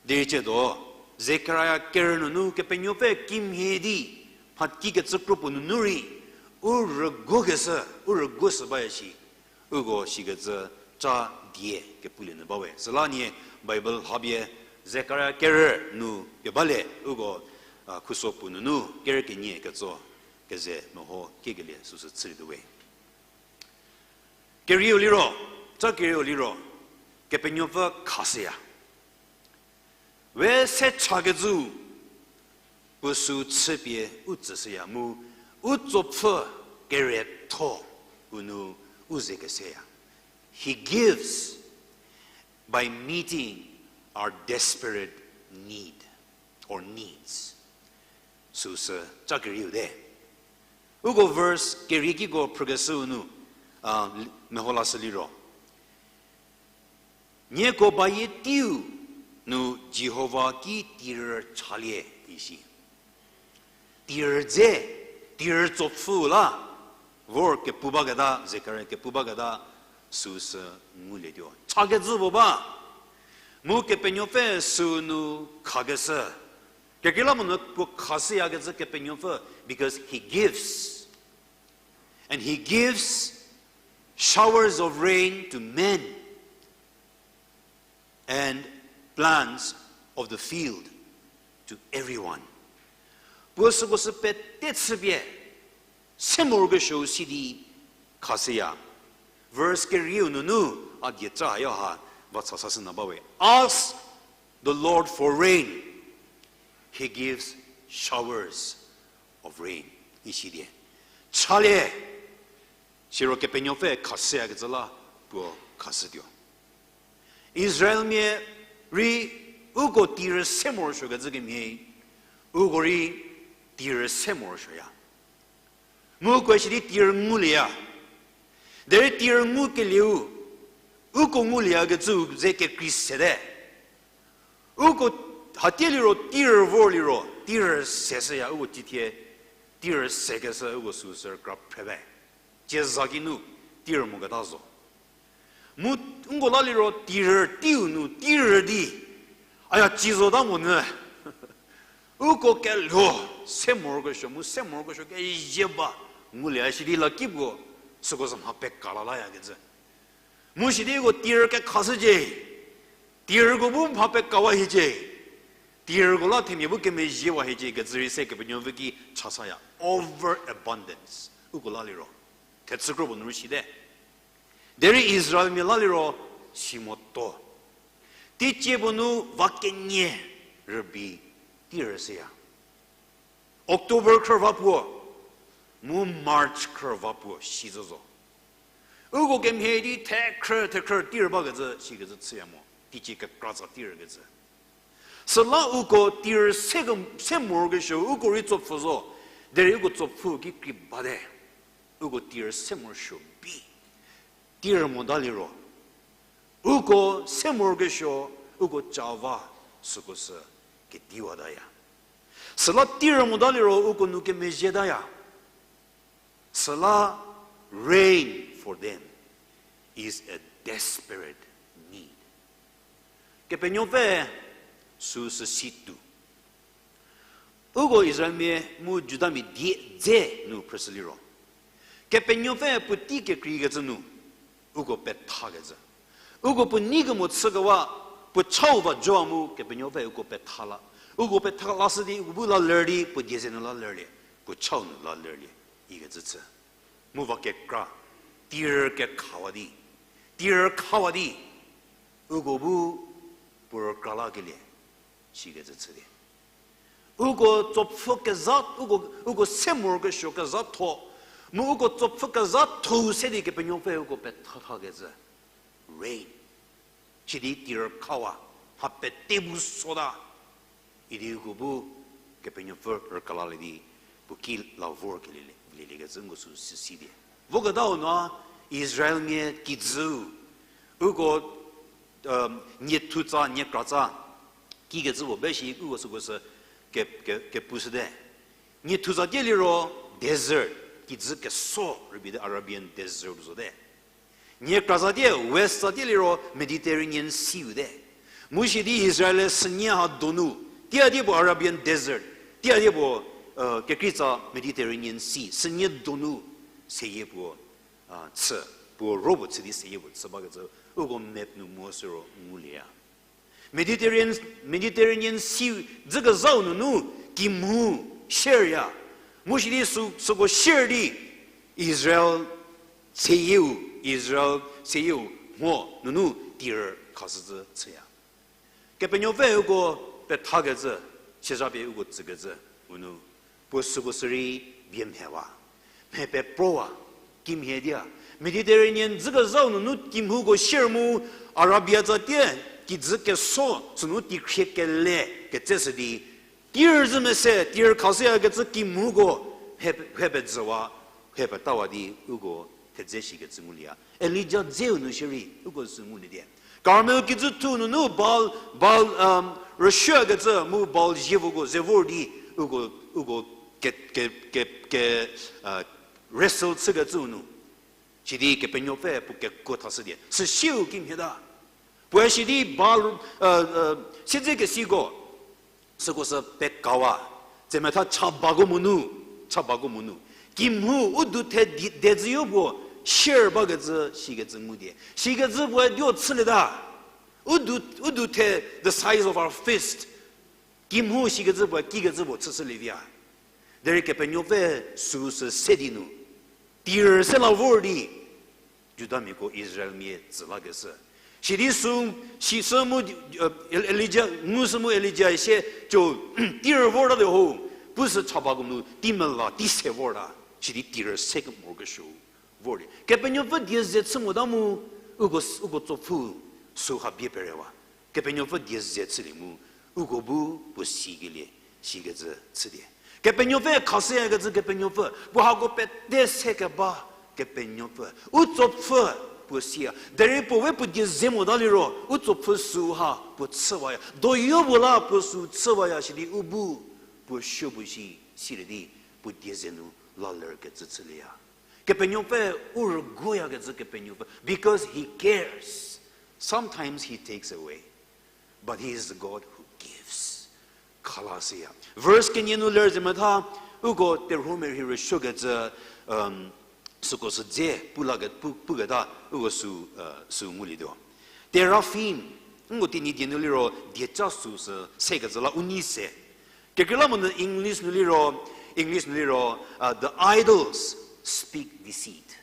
Derei tsiedo, Zekaria kerü nunu Kepenuopfü kimhie di, mhatikecü kropuo nunu rei, u rügokeshü, u rügoshü baya shi, uko shikecü ca die kepulie nyü ba we. Süla nie Bible hapie Zekaria kerü nu pie balie, uko, a, khuso puo nunu kerü kenie ketso keze meho kiekelie süsü chülietuo we. Kerieu liro, ca kerieu liro, Kepenuopfü khashüya. We se chakecü, puo sü chüpie u tsüshüya mu, u tsopfü kerietho-u nu u ze keseya. He gives by meeting our desperate need or needs. Süsü ca kerieu te. Uko verse keriekiko phrükeshüu nu, a, meho lashü liro, nieko bayie teiu nu Jihova ki tirü chalie, isi. Tirü dze, tirü tsopfü la, vor kepu baketa, Zekaria kepu baketa, süsü ngulietuo. Chakecü puo ba, mu Kepenuopfü süu nu khakeshü. Kekreilamonyü puo khashüyakecü Kepenuopfü, because he gives. And he gives showers of rain to men and plants of the field to everyone. Puo süko sü pete chüpie, se morokesuou si di khashüya. Verse kerieu nunu a dieca yo ha, va cha sashü nyü bawe. Ask the Lord for rain. He gives showers of rain. Isi die. Chalie, siro Kepenuopfü khashüyakecü la puo khashütuo. Israelmia rei uko tirü se morosuokecü kemhie, uko rei tirü se morosuoya. Mu uko sidi tirü ngulieya. Derei tirü ngukelieu, uko ngulieyakecüu ze kekrei sete. Uko hatie liro tirü vor liro, tirü seshüya uko cithie, tirü sekeshü uko süsü kra phrebe. Cieza kinu tirü moketa zo. Mu nko la liro tirü teiu nu tirü di, aya ci zota monyü. Uko kelho, se morokesuo mu se morokesuo kezie ba, ngulie sidi la ki puo, süko sü mha pekala layakecü. Mu sidi uko tirü kekhashücie, tirüko bu mha pekawa hiecie, tirüko la themia bu kemezhiewa hiecie kecü rei se Kepenuopfü ki chasaya, overabundance. Uko la liro, thechü kro puo nu rei site. Derei Israelmia la liro, si motuo. Teicie puo nu va kenie rübei tirü seya. October khrüva puo, mu March khrüva puo si zo zo. Uko kemhie di thekhrü thekhrü tirü bakecü sikecü chüya mo, teicie kekratsa tirükecü. Süla uko tirü se, se morokesuo uko rei tsopfü zo, derei uko tsopfü ki krei bate, uko tirü se morosuo bi, tirü mota liro, uko se morokesuo, uko cava, süko sü kediwataya. Süla tirü mota liro uko nu kemezhietaya. Süla rain for them is a desperate need. Kepenuopfü süsü si tuo. Uko Israelmia mu Judamia die dze nu phrüshü liro, Kepenuopfü puotei kekreikecü nu uko pethakecü, uko puo nei kemo chükewa, puo chau va joa mu Kepenuopfü uko petha la, uko petha lashü di uko bu la ler di puo die ze nu la lerlie, puo chau nu la lerlie, ikecü chü. Mu va kekra, tirü kekhawa di, tirü khawa di, uko bu puo rükra lakelie, sikecü chü di. Uko tsopfü kezha, uko, uko se morokesuo kezhatho, mu uko tsopfü kezhatho se di Kepenuopfü uko pethathakecü. Rain. Sidi tirü khawa, mha pete bu sota. Idi uko bu Kepenuopfü rükra lalie di, puo ki la vorkelie, lieliekecü nko sü süsi di. Voketau nu Israelmia kijü, uko, um, niethutsa, niekratsa, kikecü puo be shi uko süko sü ke, ke, kepushüte. Niethutsa tie liro desert, kijü keso rübei te Arabian Desert zote. Niekratsa tie, west sa tie liro Mediterranean Sea-u te. Mu sidi Israel sünie ha donu, tia die puo Arabian Desert, tia die puo, uh, kekreitsa Mediterranean Sea, sünie donu seyie puo, uh, chü, puo ro puo chü di seyie puo chü bakecü, uko map nu mo süro ngulieya. Mediterranean, Mediterranean Sea dzükezhau nunu kimhou sherya. Mu sidi sü, süko sher di Israel seyieu, Israel seyieu mho nunu tirü khashüzhü chüya. Kepenuopfü uko pethakecü, siezapie uko tsükecü, u nu, puo süko sürei bie mhewa, mhe peprowa, kimhie dia, Mediterranean dzükezhau nunu kimhouko sier mu, Arabia tsatie, kijü keso sünu tikhrie kele ketseshü di, tir zhü mese, tir khashüyakecü kimhouko, he, he pezhüwa, he petawa di uko thedze shikecü ngulieya. Elija dzeu nu shierei uko sü ngulie die. Karmel kijüthu nunu Baal, Baal, um, rüsuokecü mu Baal zievoko ze vor di uko, uko ke, ke, ke, ke, uh, wrestle chükecüu nu. Sidi Kepenuopfü puo kekuo thashü die. Süsiu kimhieta. Puoe sidi Baal, uh, uh, siedzekesiko süko sü pekawa, tsemetha chabako monu, chabako monu. Kimhou u du the di, dezüyo puo share bakecü, shikecü ngu die. Shikecü puoe dio chülieta. U du, u du the the size of our fist. Kimhou shikecü puoe, kikecü puo chüshülie vi a. Derei Kepenuopfü süu sü se di nu, tir se la vor di, Judamiako Israelmia tsü lakeshü. Sidi sü, sisü mu, uh, El-, Elija, ngu sü mu Elija sie, co, tir vorta de ho, pu sü chabako nu, tei mela, tei se vorta, sidi tir se kemorkesuo vor di. Kepenuopfü die ze chü mota mu, uko, uko tsopfü, süu ha bie perewa. Kepenuopfü die ze chülie mu, uko bu puo sikelie, sikecü chü die. Kepenuopfü khashüyakecü Kepenuopfü, puo hako pete se keba Kepenuopfü. U tsopfü puo siya. Derei puo we puo die ze mota liro, u tsopfü süu ha puo chüwaya. Doyo puo la puo süu chüwaya sidi u bu puo suo puo shi, silie di, puo die ze nu lalerkecü chülieya. Kepenuopfü u rüguoyakecü Kepenuopfü, because he cares. Sometimes he takes away, but he is the God who gives. Khalashüya. Verse kenie nu ler zemetha, uko terhuo merhei rüsuokecü, um, süko sü dze pu lake, pu, puketa, uko sü, uh, sü ngulietuo. Teraphim, nko Tenyidie nu liro dieca süu sü sekecü la u nei se. Kekreilamonyü English nu liro, English nu liro, uh, the idols speak deceit.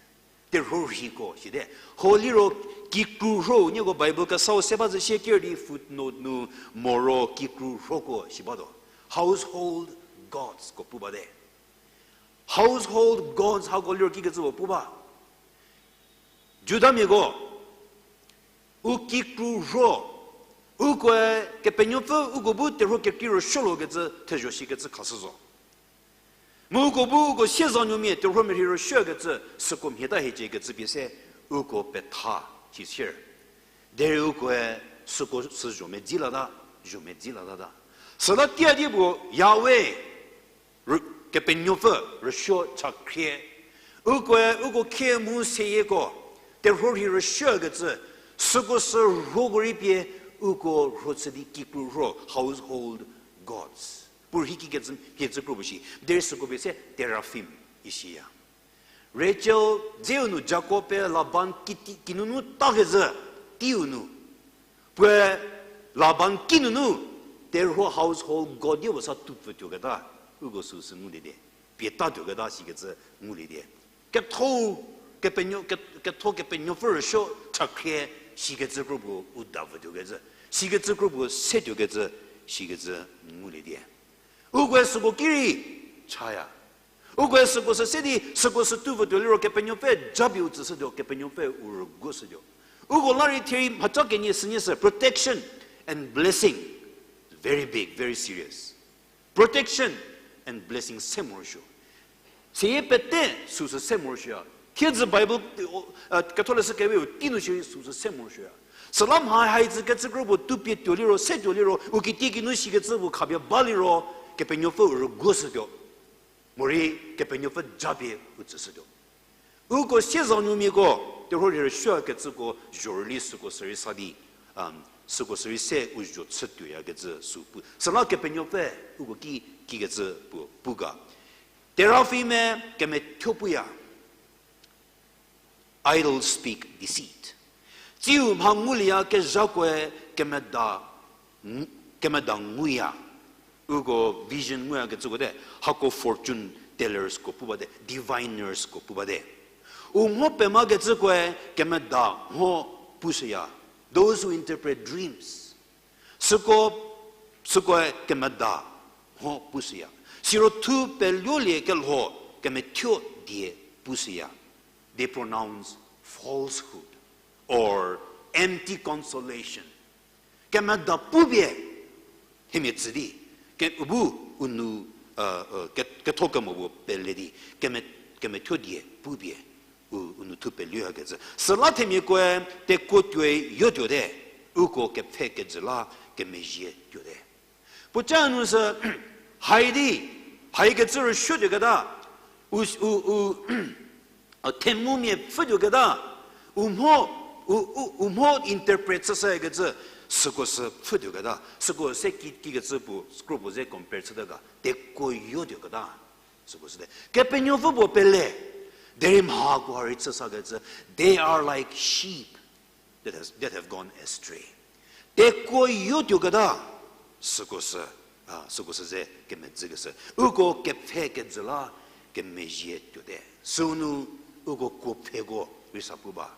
Terhuo rheiko site. Ho liro kikru rho, nieko Bible kesau se ba zhü shie ker di footnote nu moro kikru rhoko shi batuo. Household gods ko pu bate. Household gods hako liro kikecü puo pu ba. Judamiako, u kikru rho, ukoe Kepenuopfü uko bu terhuo kekrei rüsuo lokecü thezho shikecü khashü zo. Mu uko bu uko siezanuomia terhuo merhei rüsuokecü süko mhieta hiecie kecü pie se uko petha, shi sier. Derei ukoe süko sü zho medzi lata, zho medzi latata. Süla tia di puo Yahweh, rü-, Kepenuopfü rüsuo chakhrie. Ukoe uko khie mu seyieko, terhuo rhei rüsuokecü, süko sü rhoko rei pie uko rho chü di kikru rho, household gods. Puo rhei kikecü, kecü kro puo shi. Derei süko pie se teraphim isiya. Rachel dzeu nu Jakob-e Laban kiti, kinunu takezhü, teiu nu. Puoe Laban kinunu, terhuo household god di puo sa tupfütuoketa, uko süu sü ngulie die. Pie tatuoketa sikecü ngulie die. Ketho, kepenuo, ke-, ketho Kepenuopfü rüsuo chakhrie, sikecü kro puo u davütuokecü, sikecü kro puo setuokecü, sikecü ngulie die. Ukoe süko ki rei chaya. Ukoe süko sü se di, süko sü tupfütuo liro Kepenuopfü japie u tsüshütuo, Kepenuopfü u rüguoshütuo. Uko la rei thie rei mhaca kenie sünie sü, protection and blessing. Very big, very serious. Protection and blessing se morosuo. Seyie pete süu sü se morosuoya. Thiedzü Bible, o, a, Ketholeshü Keweu tei nu shierei süu sü se morosuoya. Süla mha haicü kecü kro puo tupie tuo liro, se tuo liro, u kitiekinu shikecü puo khapie ba liro, Kepenuopfü u rüguoshütuo. Morei Kepenuopfü japie u tsüshütuo. Uko siezanuomiako, terhuo rhei rüsuokecüko zhorüli süko sü rei sa di, um, süko sü rei se u zho chütuoyakecü süu pu. Süla Kepenuopfü uko ki, kikecü puo pu ga. Teraphim-e kemethuo puya. Idols speak deceit. Tsiu mha ngulieyakezhakoe kemeda, kemeda nguya. Uko vision nguyakecüko te, hako fortune tellersko pu bate, diviners ko pu bate. U mho pemakecükoe kemeda mho pushüya. Those who interpret dreams. Süko, sükoe kemeda ho pushüya. Siro thu peluolie kelho kemethuo die pushüya. They pronounce falsehood or empty consolation. Kemeda pupie, themia tsü di, ke-, u bu u nou, uh, uh, ke-, ketho kemo bu pele di, keme-, kemethuo die pupie, u, u nou thu peluoyakecü. Süla themiakoe tekuo tuoi yotuote, uko kepfhe kejü la kemezhie tuote. Puoca nu sü, hai di, haikecü rüsuotuoketa, u, u, u, a, themumia pfhütuoketa, u mho, u, u, u mho interpret chüshükecü, süko sü pfhütuoketa, süko se ki, kikecü puo, scroll puo ze compare chüte ga, tekuo yotuoketa, süko süte. Kepenuopfü puo pele, derei mhakoha rei chüsakecü, they are like sheep that has, that have gone astray. Tekuo yotuoketa, süko sü, a, süko sü ze kemedzükeshü. Uko kepfhe kejü la kemezhie tuote. Sünu uko kuo pfheko rei sa pu ba.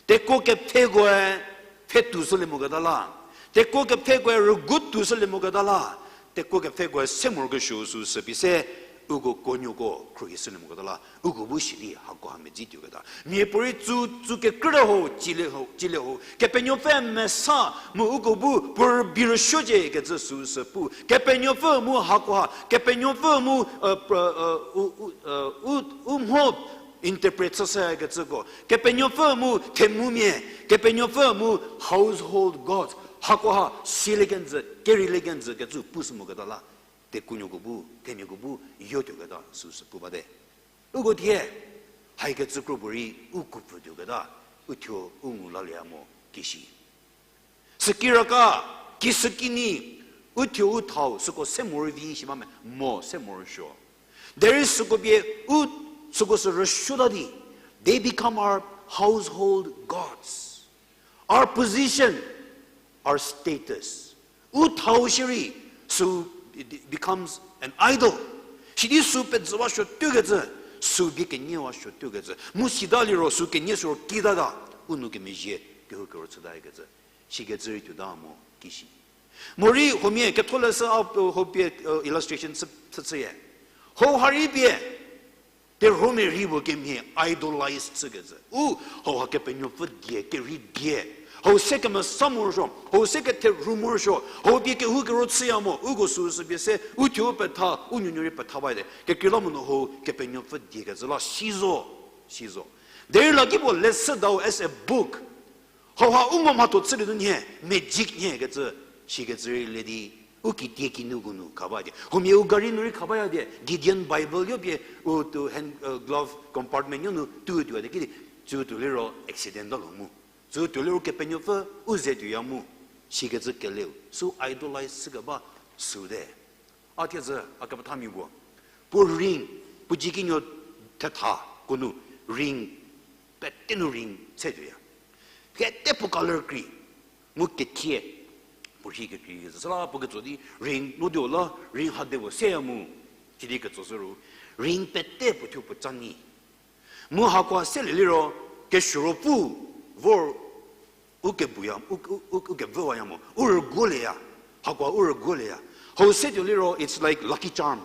Tekuo kepfhekoe pfhe tuoshülie moketa la. Tekuo kepfhekoe rügu tuoshülie moketa la. Tekuo kepfhekoe se morokesuo süsü pie se, uko kuonuoko khruohishülie moketa la. Uko bu sidi hakoha medzi tuoketa. Miapuorei tsu, tsu kekrüte ho, cilie ho, cilie ho. Kepenuopfü mesa mu uko bu puo rübei rüsuocie kecü süsü pu. Kepenuopfü mu hakoha, Kepenuopfü mu, u, u, u, u, u mho interpret chüshükecüko. Kepenuopfü mu themumia, Kepenuopfü mu household gods. Hakoha silie kenjü, kerilie kenjü kecü pushü moketa la. Tekuonuoko bu, themiako bu, yotuoketa süsü pu bate. Uko thie, haikecü kro puorei u kupfü tuoketa, uthuo u ngu lalieya mo kishi. Sükiraka, kisükinyi, uthuo u thau, süko se morovi shi ba me, mo se morosuo. Derei süko pie u, süko sü rüsuota di, they become our household gods. Our position, our status. U thau shierei, sü, it becomes an idol. Sidi sü pezüwa suotuokecü, sü bie keniewa suotuokecü. Mu sita liro sü kenie süro kita ga, u nou kemezhie, kehoukero chütakecü. Sikecü rei tuota mo kishi. Morei huomia ketholeshü a, hopie, illustration chü, chü, chüyie. Hau ha rei pie, terhuomia rei puo kemhie idolize chükecü. U, hauha Kepenuopfü die, kerhei die. Hau se kemesa morosuo, hau se ketherhu morosuo, hau pie kehoukero chüya mo, uko süsü pie se, uthuo petha, u nuonuo rei petha bate. Kekreilamonyü hau Kepenuopfü diekecü la sizo, sizo. Derei lakipuo leshüdau as a book. Hauha u ngo mhatho chülie nu nhie, magic nhie kecü, sikecü rei le di, u kitie kinuko nu khaba die. Huomia u gari nu rei khabaya die, Gideon Bible yo pie, u tu hand, glove compartment yo nu tuo tuo de ki di, tsütuo liro accident ta lo mu. Tsütuo liro Kepenuopfü u ze tuoya mu, sikecü keleu, sü idolize chükeba, süte. A thiezhü a kepethamia puo. Puo ring, puo jikinu thetha ko nu ring, pete nu ring se tuoya. Pete puo color kri, mu kethie, puo rhi kekrei kezhü süla puo ketso di ring, no di la ring ha de puo seya mu, sidi ketso süro, ring pete puo thuo puo ca nyi. Mu hakoha selie liro, kesuo ro pu, vor u kebuya, u, u, u, u kevüwaya mo, u rüguolieya, hakoha u rüguolieya. Hau se tuo liro, it's like lucky charm.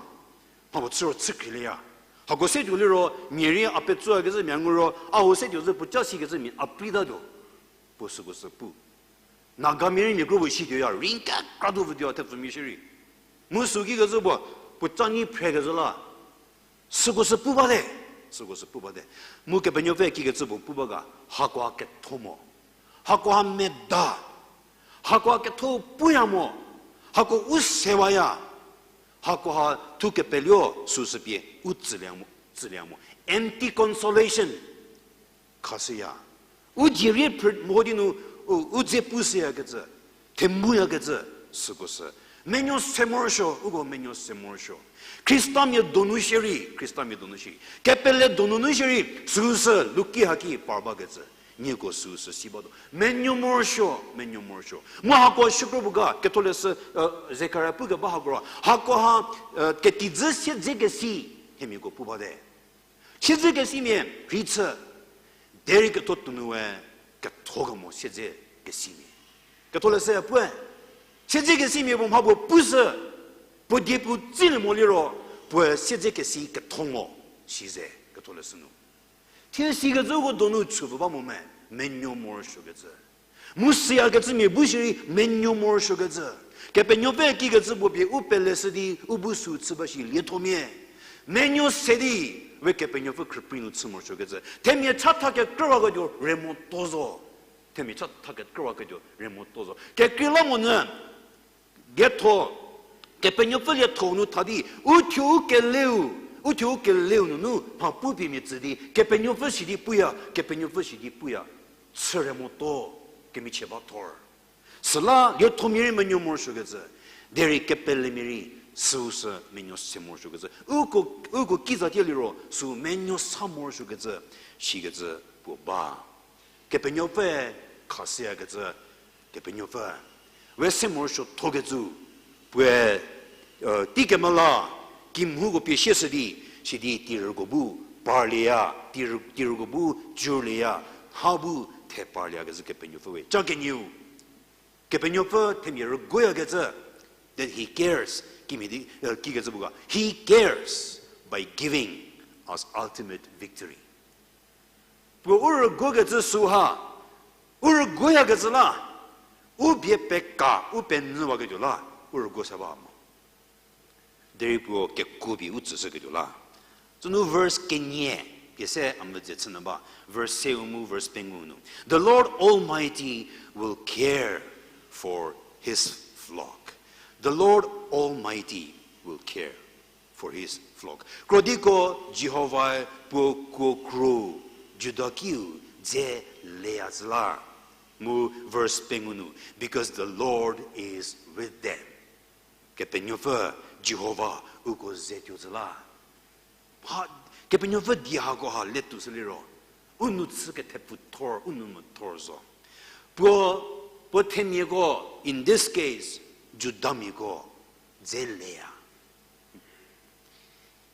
Mhapuo chü ro chükrilieya. Hako se tuo liro, mia rei a petsoyakezhü mia ngu ro, a hau se tuo zhü puo ca sikecü mia a preitatuo. Puo süko sü pu. Nagamia rei mia kro puo si tuoya, ring kekra tuo vü tuo thepfumia shierei. Mu sü kikecü puo, puo ca nyi phrekezhü la. Süko sü pu bate, süko sü pu bate. Mu Kepenuopfü kikecü puo pu ba ga, hakoha ketho mo. Hakoha meda. Hakoha ketho puya mo. Hako u sewaya. Hakoha thu kepeluo süsü pie u tsülie mo, tsülie mo. Empty consolation. Khashüya. U die rie phrü mo di nu, u, u dze pushüyakecü, themuyakecü, süko sü. Menuo se morosuo, uko menuo se morosuo. Khristamia donu shierei, Khristamia donu shierei. Kepele donunu shierei, süsü luki haki par bakecü. Nieko süsü si batuo. Menuo morosuo, menuo morosuo. Mu hako shükro puo ga, ketholeshü, Zekaria pukeba hako ro. Hakoha, ketijü siedzekesi, themiako pu bate. Siedzekesimia rei chü, derei ketho tonuwe kethokemo siedzekesimia. Ketholeshü puoe, siedzekesimia puo mha puo pushü, puo die puo tsilie mo liro, puoe siedzekesi ketho mo, size Ketholeshü nu. Thie sikecüko donu chüpfü ba mo me, menuo morosuokecü. Mu siyakecümia bu shierei menuo morosuokecü. Kepenuopfü kikecü puo pie u peleshü di u bu sü chü ba shi liethomia. Menuo se di, we Kepenuopfü khrüprei nu chü morosuokecü. Themia chatha kekrüwaketuo re motuo zo. Themia chatha kekrüwaketuo re motuo zo. Kekreilamonyü, lietho, Kepenuopfü lietho nu tha di, uthuo u keleu, uthuo u keleu nunu mha pu pie mia tsü di, Kepenuopfü shi di puya, Kepenuopfü shi di puya, chü re motuo, kemichie ba thor. Süla liethomia rei menuo morosuokecü, derei kepelemia rei süu sü menuo se morosuokecü. Uko, uko kiza tie liro, süu menuo sa morosuokecü, shikecü puo ba. Kepenuopfü khashüyakecü, Kepenuopfü. We se morosuothokecü, puoe, tei kemela, kimhouko pie sieshü di, sidi tirüko bu parlieya, tirü-, tirüko bu jurlieya, ha bu the parlieyakecü Kepenuopfü we. Ca kenieu, Kepenuopfü themia rügoyakecü, that he cares, kimhie di, kikecü puo ga, he cares by giving us ultimate victory. Puo u rügokecü süha, u rügoyakecü la, u bie peka, u penyüwaketuo la, u rügo se ba mo. Derei puo kekuo pie u tsüshüketuo la. Sünu verse kenie, pie se a mvüdze chü nyü ba, verse seu mu verse pengou nu. The Lord Almighty will care for his flock. The Lord Almighty will care for his flock. Krodiko Jihovae puo kuo kro Juda kiu dze leya zhü la. Mu verse pengou nu, because the Lord is with them. Kepenuopfü Jihova uko ze tuo zhü la. Ha, Kepenuopfü die hako ha le tuo shü liro, u nou chü kethepfu thor, u nou mvü thor zo. Puo, puo themiako, in this case, Judamiako, dze leya.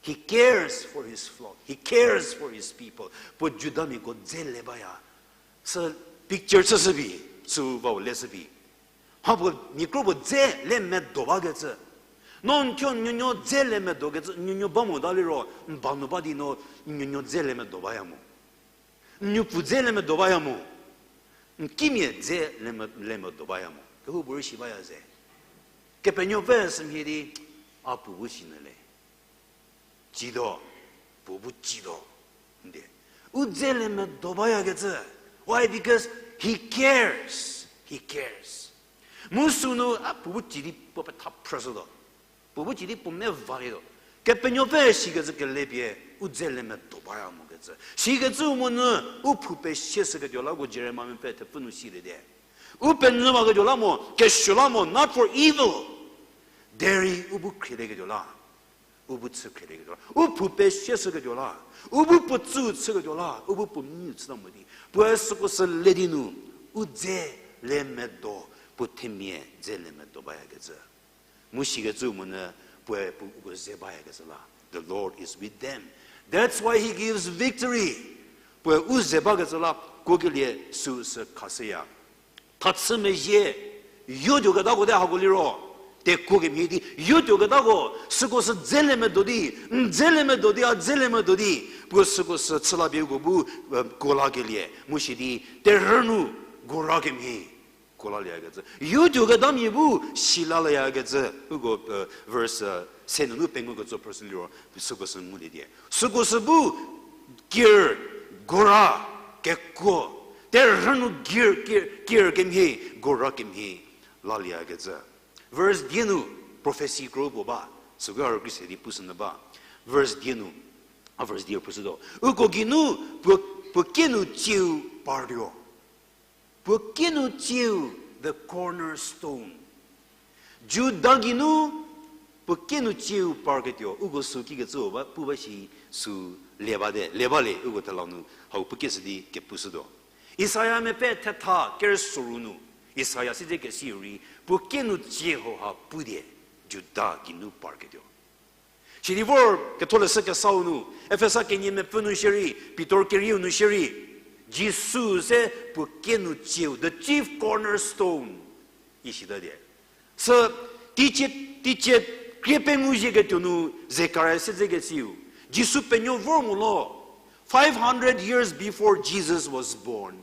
He cares for his flock. He cares for his people. Puo Judamiako dze le baya. Sü picture chüshü bi, sü vau leshü bi. Mha puo mia kro puo dze le medo bakecü. No n thuo n nuonuo dze le medokecü, n nuonuo ba mota liro, n ba nu ba di no n nuonuo dze le medo baya mo. N nuopfü dze le medo baya mo. N kimia dze le me-, le medo baya mo. Kehoupuorei shi baya ze. Kepenuopfü sümhie di, a puo bu shi nyü le. Cito, puo bu cito. Nde. U dze le medo bayakecü. Why? Because he cares. He cares. Mu sünu, a puo bu ci di puo petha phrüshütuo. Puo bu ci di puo mevalietuo. Kepenuopfü sikecü kele pie, u dze le medo baya mokecü. Sikecü monyü, u phou pesieshüketuo la ko Jeremia mepfü thepfü nu silie te. U penyüwaketuo la mo, kesuo la mo, not for evil. Derei u bu khrielieketuo la. U bu chü khrielieketuo la. U phou pesieshüketuo la. U bu puo tsü chüketuo la. U bu puo miu chüta mo di. Puoe süko sü le di nu. U dze le medo, puo themia dze le medo bayakecü. Mu sikecü monyü puoe puo uko ze bayakecü la. The Lord is with them. That's why he gives victory. Puoe u ze bakecü la, kuokelie süu sü khashüya. Thachü mezhie, yotuoketako te hako liro, tekuo kemhie di, yotuoketako, süko sü dze le medo di, n dze le medo di, a dze le medo di, puo süko sü chüla pie uko bu, kuo lakelie, mu shi di, terhü nu, gora kemhie, kuo lalieyakecü. Yotuoketamia bu, si lalieyakecü, uko, verse, se nunu pengou ketso phrüshü liro, süko sü ngulie die. Süko sü bu, kir, gora, kekuo, terhü nu kir, kir, kir kemhie, gora kemhie, lalieyakecü. Verse die nu, prophecy kro puo ba, süko a rükrie se di pushünyü ba. Verse die nu, a verse die pushütuo. Uko geinu, puo, puo kienu tsieu partuo. Puo kienu tsieu, the cornerstone. Juda geinu, puo kienu tsieu parketuo, uko sü kikecü ba, pu ba shi sü le bate, le bale, uko thelau nu, hau puo kieshü di kepushütuo. Isaia mepfü thetha kerüsoru nu, Isaia siedzekesi rei, puo kienu tsieu hauha pudie, Juda geinu parketuo. Sidi vor ketholeshü kesau nu, Efesa kenie mepfü nu shierei, Pitor kerieu nu shierei, Jisu se puo kienu tsieu, the chief cornerstone. Isita die. Sü teicie, teicie krie pengou zhie ketuo nu Zekaria siedzekesiu Jisu penuo vor mo lo. Five hundred years before Jesus was born,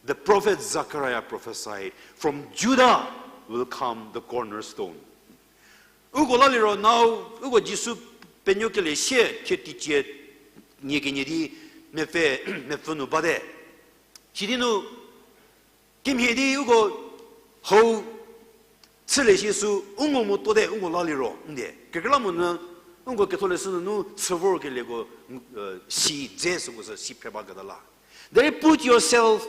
the prophet Zechariah prophesied, "From Judah will come the cornerstone." Uko la liro nau, uko Jisu penuo kelie sie thie teicie nie kenie di mepfü, mepfü nu bate. Sidi nu, kimhie di uko hau chülie shi sü, u ngo motuote, u ngo la liro, n die. Kekreilamonyü, uko ketholeshü nunu chü vorkelieko, si dze süko sü si phre baketa la. Derei put yourself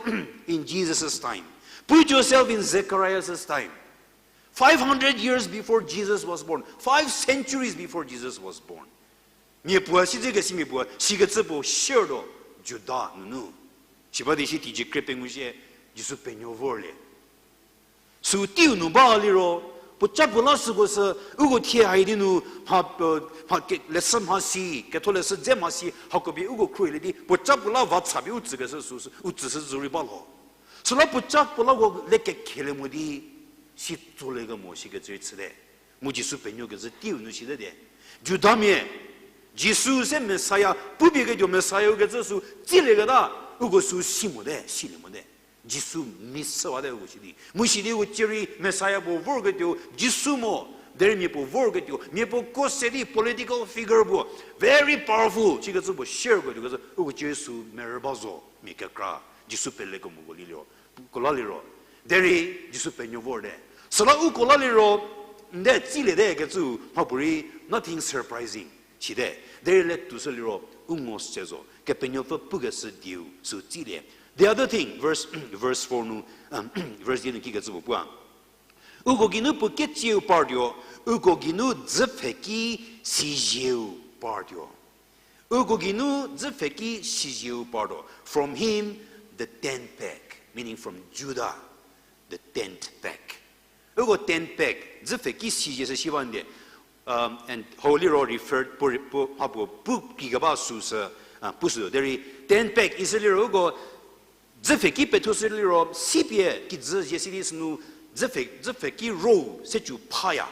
in Jesus' time. Put yourself in Zechariah's time. Five hundred years before Jesus was born, five centuries before Jesus was born. Mia puo, siedzekesi mia puo, sikecü puo share tuo Juda nunu. Siba di si teicie krie pengou zhie, Jisu penuo vorlie. Sü teiu nu ba liro, puoca puo la süko sü, uko thie hai di nu, mha, mha ke, leshü mhasi, ketholeshü dze mhasi, hako pie uko khruohilie di, puoca puo la va cha pie u tsükeshü sü, sü, u tsüshü zorei ba lho. Süla puoca puo lako le kekhelie mo di, si tsolie kemo sikecü rei chüte. Mu Jisu penuo kezhü teiu nu site die. Judamia, Jisu se Messiah, pupie ketuo Messiah ükecü sü tsilieketa, uko sü si mote, silie mote. Jisu miss chüwate uko sidi. Mu sidi uko cierei Messiah puo vorketuo Jisu mo, derei mia puo vorketuo, mia puo ko se di political figure puo, very powerful, sikecü puo share ketuo kezhü, uko cierei sü merü ba zo, mia kekra, Jisu pelekemoko liro, ko la liro. Derei Jisu penuo vorte. Süla uko la liro, nde tsiliete kecü mhapuorei nothing surprising. Site. Derei le tushü liro, u ngo se zo. Kepenuopfü pukeshü dieu sü tsilie. The other thing, verse, verse four nu, verse di nu kikecü puo pua. Uko geinu puo ketsieu partuo, uko geinu dzüpfheki sizieu partuo. Uko geinu dzüpfheki sizieu partuo. From him, the tenth peg, meaning from Judah, the tenth peg. Uko tenth peg, dzüpfheki sizie sü shi ba ndi. And hau liro referred, puo, puo, mhapuo pu kikeba süsü, pushü. Derei tenth peg isü liro uko dzüpfheki pethushü liro, sipie kijü zie si di sünu, dzüpfhe, dzüpfheki rou se cü phaya.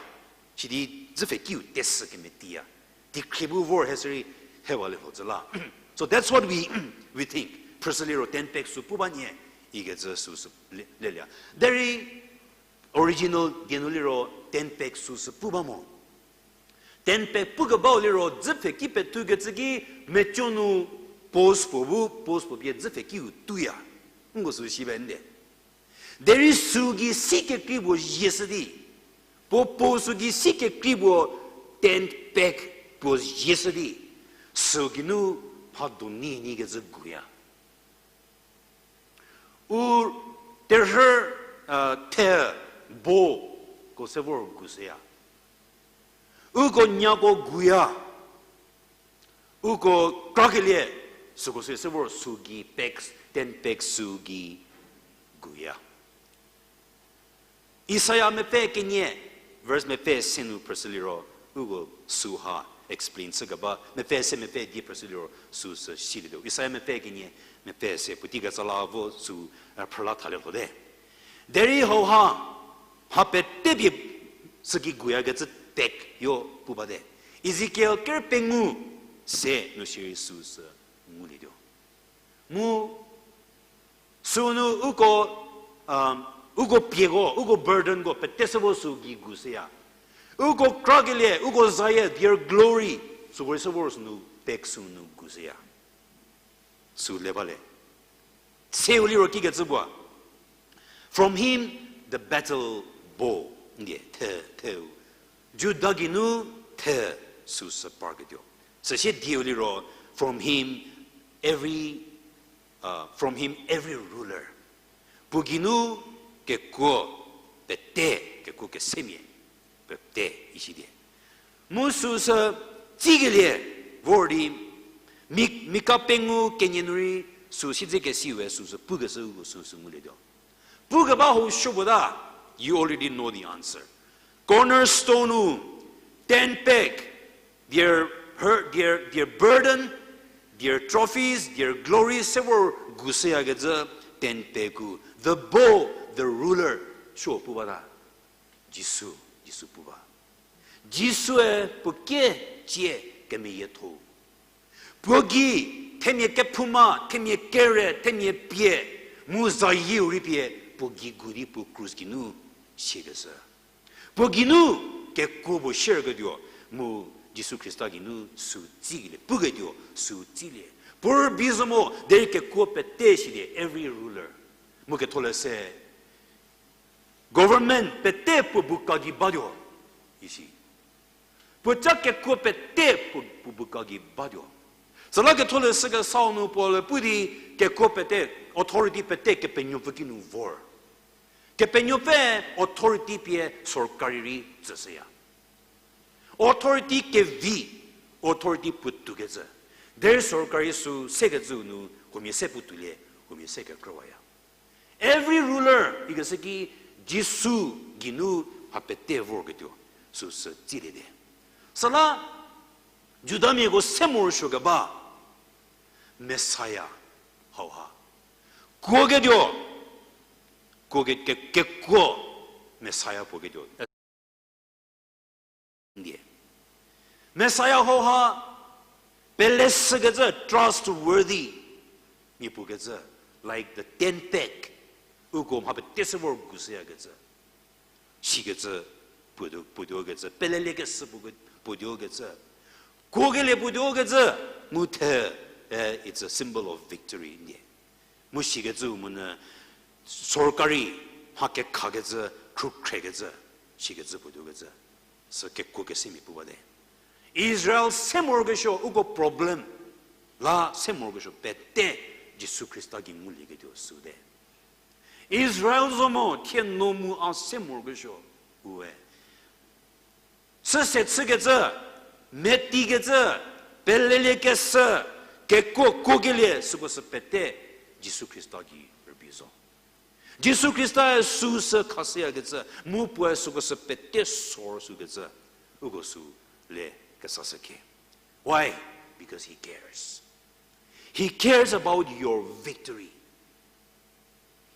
Sidi dzüpfhekiu tesü kemetiya. Dikhrie bu vor he sürei hewa le lho zü la. So that's what we, we think. Phrüshü liro tenth peg sü pu ba nie, ikecü süsü le, lelia. Derei original die nu liro tenth peg süsü pu ba mo. Tenth peg pukebau liro dzüpfheki pethukecü ki meco nu post puo bu, post puo pie dzüpfhekiu tuya. Nko sü shi be nde. Derei sü gei si kekrei puo zieshü di. Puo post sü gei si kekrei puo tenth peg puo zieshü di. Sü geinu mha do ni ni kecü guya. U terhü, the, bo ko se vor gu seya. Uko nyako guya. Uko krakelie, süko se se vor sü gei peg, tenth peg sü gei guya. Isaia mepfü kenie, verse mepfü se nu phrüshü liro, uko süha explain chükeba, mepfü se mepfü die phrüshü liro süsü silietuo. Isaia mepfü kenie, mepfü se puotei kecü la vo sü, phrüla thalie lhote. Derei hauha, mha pete pie sü gei guyakecü peg yo pu bate. Ezekiel ker pengou se nu shierei süsü ngulietuo. Mu sünu uko, uko pieko, uko burdenko pete se vo sü gei gu seya. Uko krakelie, uko zayie, their glory, süko rei se vor sünu peg sünu gu seya. Sü le bale. Seu liro kikecü puo. From him, the battle bow. Ndie, the, theu. Juda geinu the süsü parketuo. Süsie dieu liro, from him, every, from him, every ruler. Puo geinu kekuo pete, kekuo kesemia pete isidie. Mu süsü tsikelie vor di, Mi-, Mika pengou kenie nu rei sü siedzekesiu we süsü pukeshü uko süsü ngulietuo. Pukeba hau supuo ta, you already know the answer. Cornerstone-u, tent peg, their hurt, their, their burden, their trophies, their glory, se vor gu shüyakecü tent peg-u. The bow, the ruler, supuo pu bata. Jisu, Jisu pu ba. Jisue puo kie cie kemeyietho. Puo gei themia kephouma, themia kere, themia pie, mu zayieu rei pie, puo gei gu di puo krus geinu siekeshü. Puo geinu kekuo puo shierketuo, mu Jisu Khrista geinu sü tsikelie, puketuo sü tsilie. Puo rübei zo mo, derei kekuo pete silie, every ruler. Mu ketholeshü, government pete puo bu ka gei batuo, isi. Puo ca kekuo pete puo, puo bu ka gei batuo. Süla ketholeshü kesau nu puo le pu di kekuo pete, authority pete Kepenuopfü kinu vor. Kepenuopfü authority pie sorkari rei tsüshüya. Authority kevi, authority puotou kecü. Derei sorkari sü sekecüu nu, huomia se puotoulie, huomia se kekrüwaya. Every ruler, ikeshü ki Jisu geinu mha pete vorketuo, süsü tsiliete. Süla, Judamiako se morosuo keba, Messiah hauha. Kuoketuo, kuoke, ke, kekuo, Messiah puoketuo. Ndie. Messiah hauha, peleshükecü, trustworthy mia puo kecü, like the ten peg, uko mha pete se vor gushüyakecü. Sikecü puotuo, puotuo kecü, peleliekeshü puo, puotuo kecü. Kuokelie puotuo kecü, mu the, eh, it's a symbol of victory ndie. Mu sikecü monyü sorkari mha kekhakecü, khrükhrekecü, sikecü puotuo kecü. Sü kekuo kesemia pu bate. Israel se morokesuo, uko problem la se morokesuo pete Jisu Khrista gei ngulieketuo süte. Israel zo mo thie no mu a se morokesuo, ue. Chüse chükecü, metikecü, peleliekeshü, kekuo kuokelie, süko sü pete Jisu Khrista gei rübei zo. Jisu Khrista-e süsü khashüyakecü, mu puoe süko sü pete sor sükecü, uko sü le kesashüke. Why? Because he cares. He cares about your victory.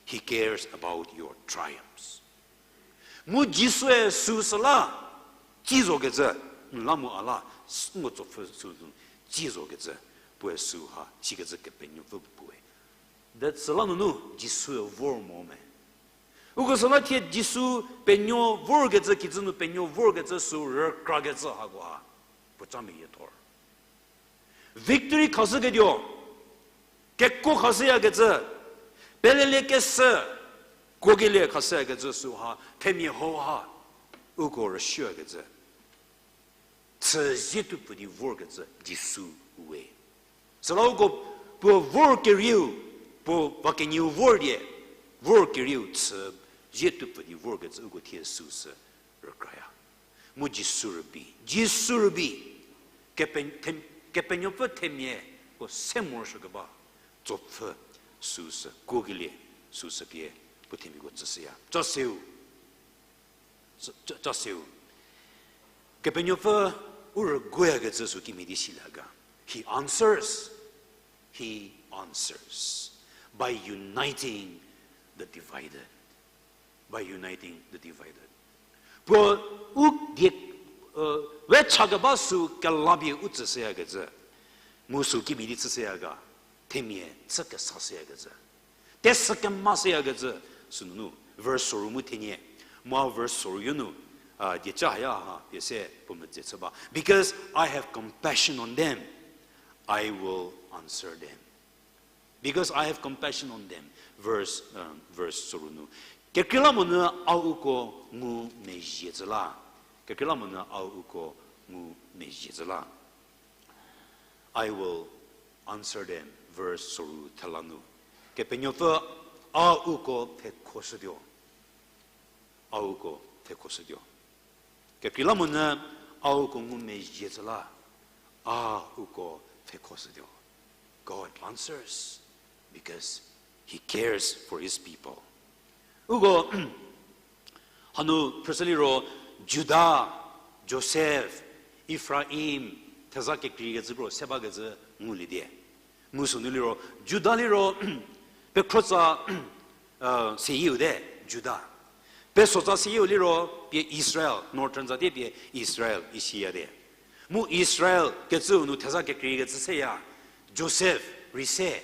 He cares about your triumphs. Mu Jisue süsü la, tsi zokecü, n la mu a la, s-, ngo tsopfü sü, tsi zokecü, puoe süha, sikecü Kepenuopfü puoe. That süla nunu Jisue vor mo me. Uko süla thie Jisu penuo vorkecü, kijü nu penuo vorkecü sü rükrakecü hakoha. Puo ca meyie thor. Victory khashüketuo, kekuo khashüyakecü, peleliekeshü, kuokelie khashüyakecü süha, themia hauha, uko rüshüyakecü. Chü zietuo pfü di vorkecü Jisu we. Süla uko puo vor kerieu, puo va kenieu vor die, vor kerieu chü zietuo pfü di vorkecü uko thie süsü rükraya. Mu Jisu rübei, Jisu rübei, kepe-, them-, Kepenuopfü themia puo se morosuo keba, tsopfü süsü, kuokelie süsü pie, puo themiako tsüshüya. Ca seu, ca, ca, ca seu. Kepenuopfü u rüguoyakecü sü kimhie di silie ga. He answers. He answers by uniting the divided. By uniting the divided. Puo u die, we cha keba sü kelapie u tsüshüyakecü. Mu sü kimhie di tsüshüya ga. Themia chü kesashüyakecü. Tesü kemashüyakecü sünunu, verse soru mu thenie, mu a verse soru yo nu, a, dieca haya ha pie se puo medze chü ba. Because I have compassion on them, I will answer them. Because I have compassion on them, verse, um, verse soru nu. Kekreilamonyü a uko ngumezhie tsü la. Kekreilamonyü a uko ngumezhie tsü la. I will answer them, verse soru thela nu. Kepenuopfü a uko thekhoshütuo. A uko thekhoshütuo. Kekreilamonyü a uko ngumezhie tsü la, a uko thekhoshütuo. God answers because he cares for his people. Uko hanu phrüshü liro Juda, Joseph, Efraim, theza kekreikecü kro se bakecü ngulie die. Mu sünu liro, Juda liro, pekhrotsa, seyieu te, Juda. Pesotsa seyieu liro pie Israel, Northern zatie pie Israel isiyate. Mu Israel kecüu nu theza kekreikecü seya, Josef rei se,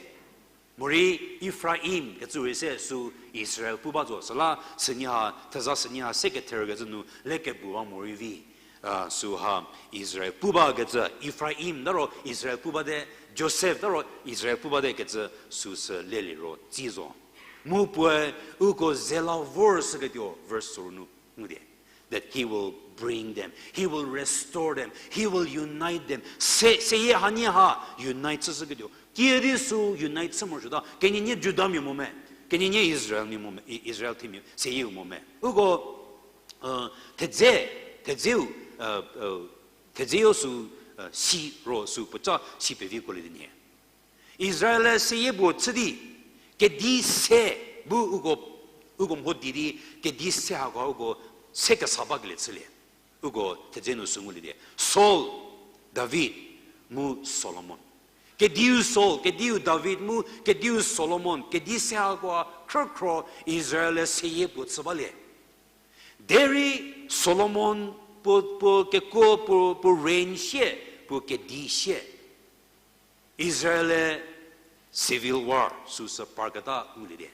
morei Efraim kecüu rei se, sü Israel pu ba zo. Süla sünie ha, theza sünie ha se ketherükecü nu le kebuwa morei vi, a, süha Israel pu bakecü, Efraim ta ro Israel pu bate, Josef ta ro Israel pu bate kecü süsü leliro tsi zo. Mu puoe uko ze la vor shüketuo, verse soru nu ngulie. That he will bring them, he will restore them, he will unite them. Se, seyie hanie ha unite chüshüketuo. Kiüdi sü unite chü morosuota, kenienie Judamia mo me, kenienie Israelmia mo me, I-, Israel themia seyieu mo me. Uko, thedze, thedzeu, thedzeu sü, si ro sü puoca si peviko lie di nhie. Israel-e seyie puo chü di, kedi se bu uko, uko mho di di, kedi se hakoha uko se kesa bakelie chülie. Uko thedze nu sü ngulie di, Saul, David, mu Solomon. Kediu Saul, kediu David mu kediu Solomon, kedi se hakoha khrükhro Israel-e seyie puo chü balie. Derei Solomon puo, puo kekuo, puo, puo reign sie, puo kedi sie Israel-e civil war süsü parketa ngulie di.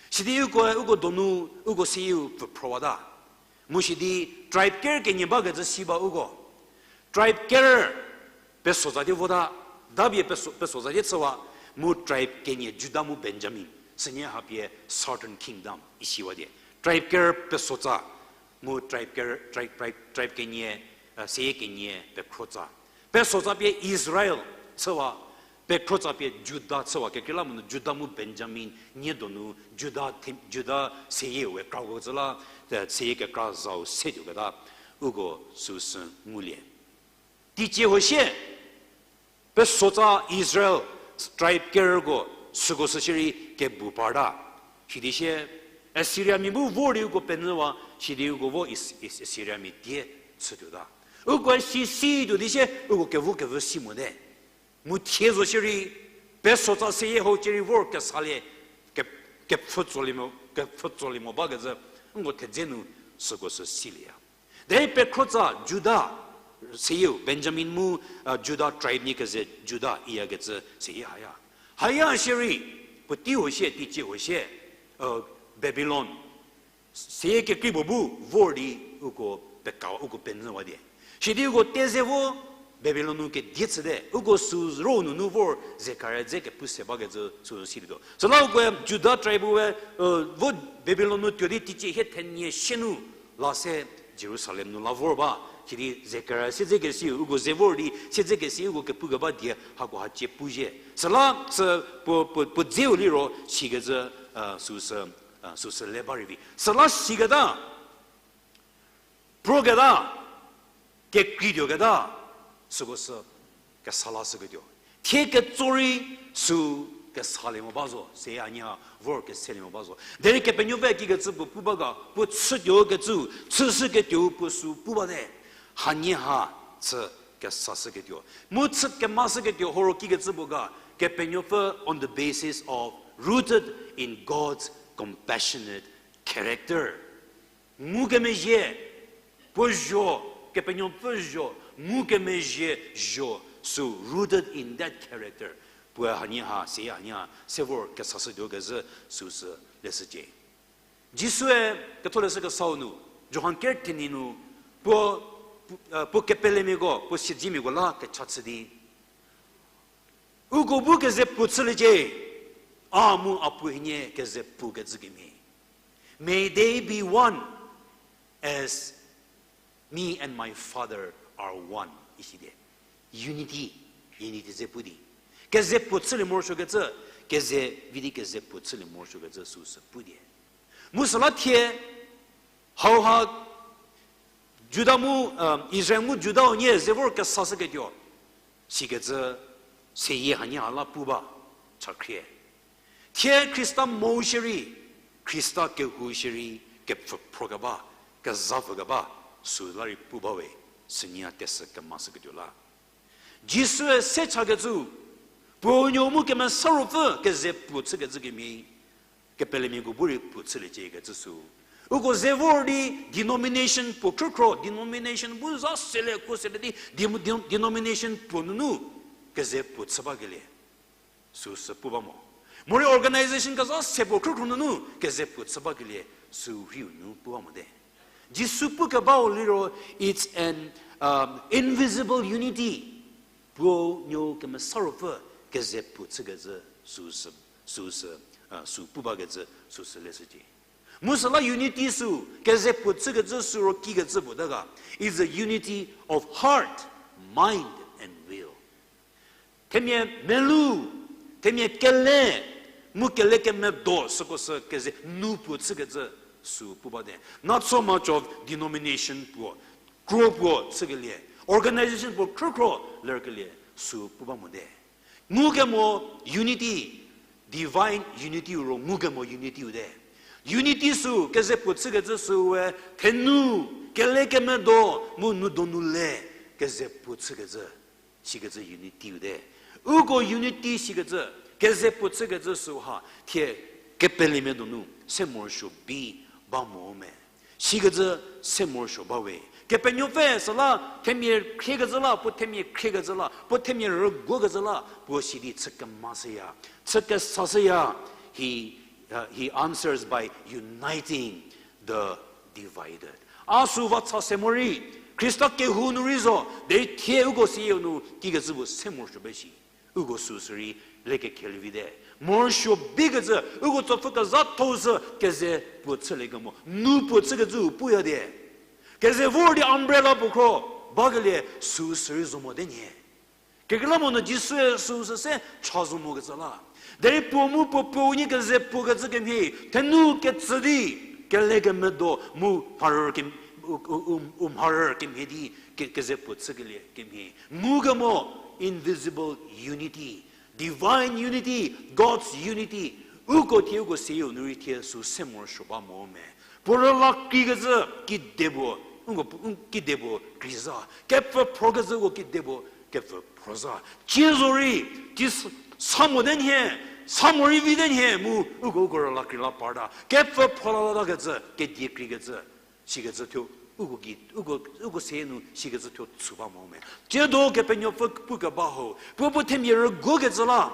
Sidi uko, uko donu, uko seyieu pfü phrüwata. Mu sidi tribe ker kenie bakecü si ba uko. Tribe ker pesotsa di vota, da pie peso-, pesotsa di chüwa, mu tribe kenie Juda mu Benjamin, sünie ha pie Southern Kingdom isiwa di. Tribe ker pesotsa, mu tribe ker, tribe, tribe, tribe kenie, seyie kenie pekhrotsa. Pesotsa pie Israel chüwa, pekhrotsa pie Juda chüwa, kekreilamonyü Juda mu Benjamin nie donu Juda them-, Juda seyieu we krako tsüla, seyie kekra zau setuoketa, uko süsü ngulie. Teicie huo sie, pesotsa Israel tribe kerko süko sü shierei kebu parta. Sidi sie, Assyriamia bu vor di uko penyüwa, sidi uko vo Is-, Is-, Assyriamia die chütuota. Uko si situo di sie, uko kevo kevü si mote. Mu thie zo shierei, pesotsa seyie hau cierei vor kesalie, ke-, kepfhütsolie mo, kepfhütsolie mo bakecü, nko thedze nu süko sü silieya. Derei pekhrotsa Juda seyieu, Benjamin mu, Juda tribe nie keze Juda iyakecü seyie haya. Haya shierei, puotei huo sie, teicie huo sie, Babilon seyie kekrei puo bu vor di uko peka, uko penyüwa die. Sidi uko teze vo Babilon nu kedie chüte, uko sü ro nunu vor Zekaria dze kepu se bakecü sü silietuo. Süla ukoe Juda tribe we, vo Babilon nu tuo di teicie hie thenie sie nu la se Jerusalem nu la vor ba. Sidi Zekaria siedzekesi uko ze vor di siedzekesi uko kepukeba die hakoha cie puzhie. Süla sü puo, puo, puo dzeu liro sikecü, süsü, süsü le ba rei vi. Süla siketa, proketa, kekreituoketa, süko sü kesa lashüketuo. Thie ketso rei sü kesalie mo ba zo, seyie hanie ha vor keselie mo ba zo. Derei Kepenuopfü kikecü puo pu ba ga, puo chütuo kecü, chüshüketuou puo sü pu bate. Hanie ha chü kesashüketuo. Mu chü kemashüketuo horo kikecü puo ga, Kepenuopfü on the basis of rooted in God's compassionate character. Ngukemezhie, puo zho, Kepenuopfü zho, ngukemezhie zho, sü rooted in that character. Puoe hanie ha, seyie hanie ha se vor kesashütuo kezhü süsü leshücie. Jisue Ketholeshü Kesau nu, Johan ker thenie nu, puo, puo, puo kepelemiako, puo siedzemiako la kecha chü di, uko bu keze puo chüliecie, a mu a puo hienie keze puo kecü kemhie. May they be one as me and my Father are one, isi die. Unity, unity ze pu di. Keze puo chülie morosuokecü, keze vi di keze puo chülie morosuokecü süsü pu die. Mu süla thie, hauha Juda mu, Israel mu Juda unie ze vor kesashüketuo sikecü seyie hanie ha la pu ba, chakhrie. Thie Khrista mo shierei, Khrista kehou shierei, kepfhüphrokeba, kezapfükeba, süla rei pu bawe, sünie tesü kemashüketuo la. Jisue se chakecü, puo nuo mu Kemesa Ruopfü keze puo chükecü kemhie, kepelemiako bu rei puo chüliecie kecü sü. Uko ze vor di denomination puo khrükhro, denomination bu za sele ko sele di, de-, de-, denomination puo nunu keze puo chü bakelie, süu sü pu ba mo. Morei organization kezha se puo khrükhro nunu keze puo chü bakelie, süu rhiu nu pu ba mote. Jisu pukebau liro, it's an, um, invisible unity. Puo nuo Kemesa Ruopfü keze puo chükecü, süu sü, süu sü, uh, süu pu bakecü, süu sü leshücie. Mu süla unity süu, keze puo chükecü süu ro kikecü puo ta ga, is the unity of heart, mind, and will. Themia melu, themia kele, mu kele kemedo süko sü keze nu puo chükecü süu pu bate. Not so much of denomination puo, kro puo chükelie, organization puo khrükhro lerkelie süu pu ba mote. Ngukemo unity, divine unity-u ro ngukemo unity-u te. Unity süu keze puo chükecü süu we thenu, kele kemedo, mu nu donu le keze puo chükecü, sikecü unity-u te. Uko unity sikecü, keze puo chükecü süu ha thie kepelemia donu se morosuo bi ba mo me. Sikecü se morosuo ba we. Kepenuopfü süla themia khriekecü la, puo themia khriekecü la, puo themia rüguokecü la, puo sidi chü kemashüya, chü kesashüya. He, uh, he answers by uniting the divided. A süu va cha se morei, Khrista kehou nu rei zo derei thie uko seyie nu kikecü puo se morosuo ba shi. Uko süu sürei lekekhelievite. Morosuo bikecü, uko tsopfü kezhatho sü keze puo chülie kemo nu puo chükecü puya die. Keze vor di umbrella puo khro bakelie süu sürei zo mote nhie. Kekreilamonyü Jisue süu sü se cha zo mokecü la. Derei puo mu puo puo unie keze puo kecü kemhie, thenu ketsü di, kele kemedo mu mharü kem-, u, u, u, u mharü kemhie di, ke-, keze puo chükelie kemhie. Ngukemo invisible unity, divine unity, God's unity. Uko thie uko seyie nu rei thie süu se morosuo ba mo me. Puo rüla kreikecü kide puo, uko, u, kide puo krei zha. Kepfü phrokecü uko kide puo, kepfü phro zha. Cie zorei, cie s-, sa mote nhie, sa morei vite nhie, mu uko, uko rüla krei la parta. Kepfü phro la latakecü, kedie kreikecü, sikecü thuo, uko ki, uko, uko seyie nu sikecü thuo chü ba mo me. Tsiedo Kepenuopfü pukeba ho, puo puo themia rüguokecü la,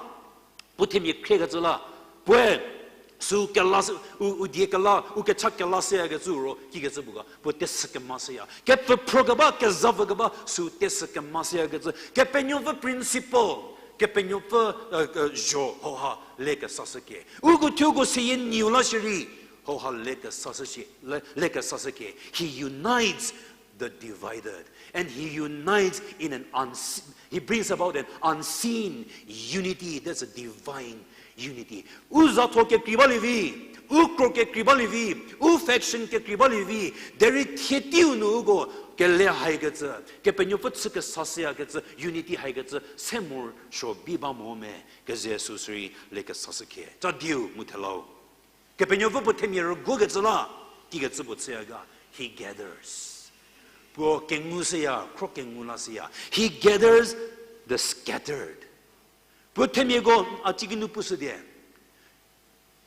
puo themia khriekecü la, puoe süu kela, u, u die kela, u kecha kela shüyakecü ro kikecü puo ga, puo tesü kemashüya. Kepfü phrokeba, kezavükeba, süu tesü kemashüyakecü. Kepenuopfü principle, Kepenuopfü, uh, uh, zho, hauha lekesashükie. Uko thuoko seyie nieu la shierei, hauha lekesashüshie, le, lekesashükie. He unites the divided. And he unites in an uns-, he brings about an unseen unity. That's a divine unity. U zatho kekrei balie vi, u kro kekrei balie vi, u faction kekrei balie vi, derei thie teiu nu uko kele haikecü, Kepenuopfü chü kesashüyakecü, unity haikecü, se morosuo bi ba mo me, keze süu sürei lekesashükie. Cha dieu mu thelau. Kepenuopfü puo themia rüguokecü la, kikecü puo chüya ga, he gathers. Puo kengushüya, khro kengu lashüya. He gathers the scattered. Puo themiako a cikinu pushüdi,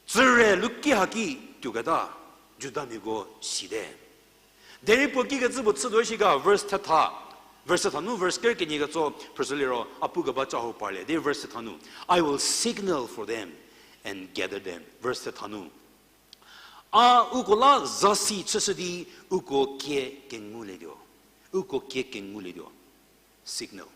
tsüre luki haki tuoketa Judamiako site. Derei puo kikecü puo chütuo shi ga, verse thetha, verse thetha nu, verse ker kenie ketso phrüshü liro, a pukeba ca hau parlie. Derei verse thetha nu, I will signal for them and gather them. Verse thetha nu, a uko la zasi chüshü di uko kie kengulietuo. Uko kie kengulietuo. Signal.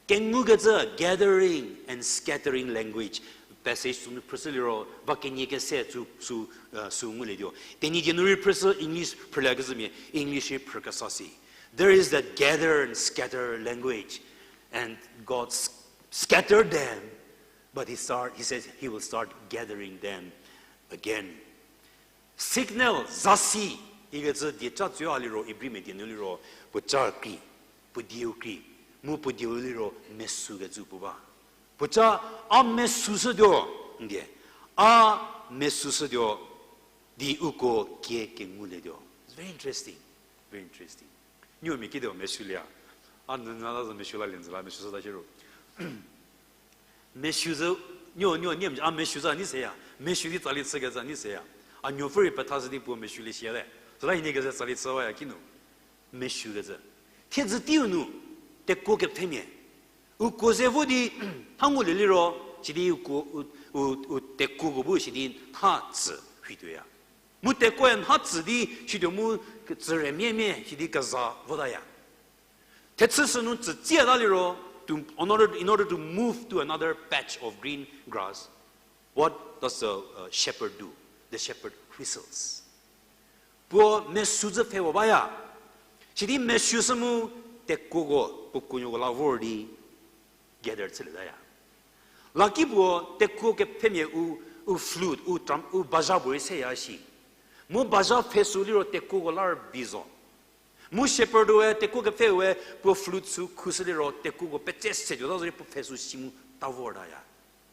Kengukecü, gathering and scattering language. Passage sünu phrüshü liro, va kenie kese sü, sü, uh, sü ngulietuo. Tenyidie nu rei phrüshü English phrüliekezhümia, English rei phrükesa si. There is that gather and scatter language, and God s-, scattered them, but he start, he says he will start gathering them again. Signal, zasi, ikecü dieca tsuo a liro, Ibrimia die nu liro, puoca krei, puo dieu krei, mu puo dieu liro mesukecü puo ba. Puoca a mesushütuo, ndie, a mesushütuo, di uko kie kengulietuo. It's very interesting, very interesting. Niemia kidio mesulie a. A nüna la zo mesu lalie nzü la mesushüta shiro. Mesu zü, nio, nio, nie, a mesu zü a nei seya. Mesu di tsali chükecü a nei seya. A nuopfü rei petha shü di puo mesuolie shiyate. Süla hienie keze tsali chüwaya kinu. Mesuokecü. Thiedzü teiu nu, tekuo kepfhemia. Uko ze vo di, ha ngulie liro, sidi uko, u, u, u tekuoko bu sidi nha tsü rhituoya. Mu tekuoe nha tsü di, situo mu tsü remiemia, sidi keza votaya. Thechü sünu tsü tsiata liro, to, in order, in order to move to another patch of green grass, what does the uh, shepherd do? The shepherd whistles. Puo mesuo zü pfhe puo baya. Sidi mesuo sü mu tekuoko, puo kuonuoko la vor di gather chülietaya. Laki puo tekuo kepfhemia u, u flute, u drum, u baja puorei seya shi. Mu baja pfhe sü liro tekuoko la rübei zo. Mu shepherd-e tekuo kepfheue puo flute sü khushü liro tekuoko petse se tuota zo rei puo pfhe sü si mu ta vortaya.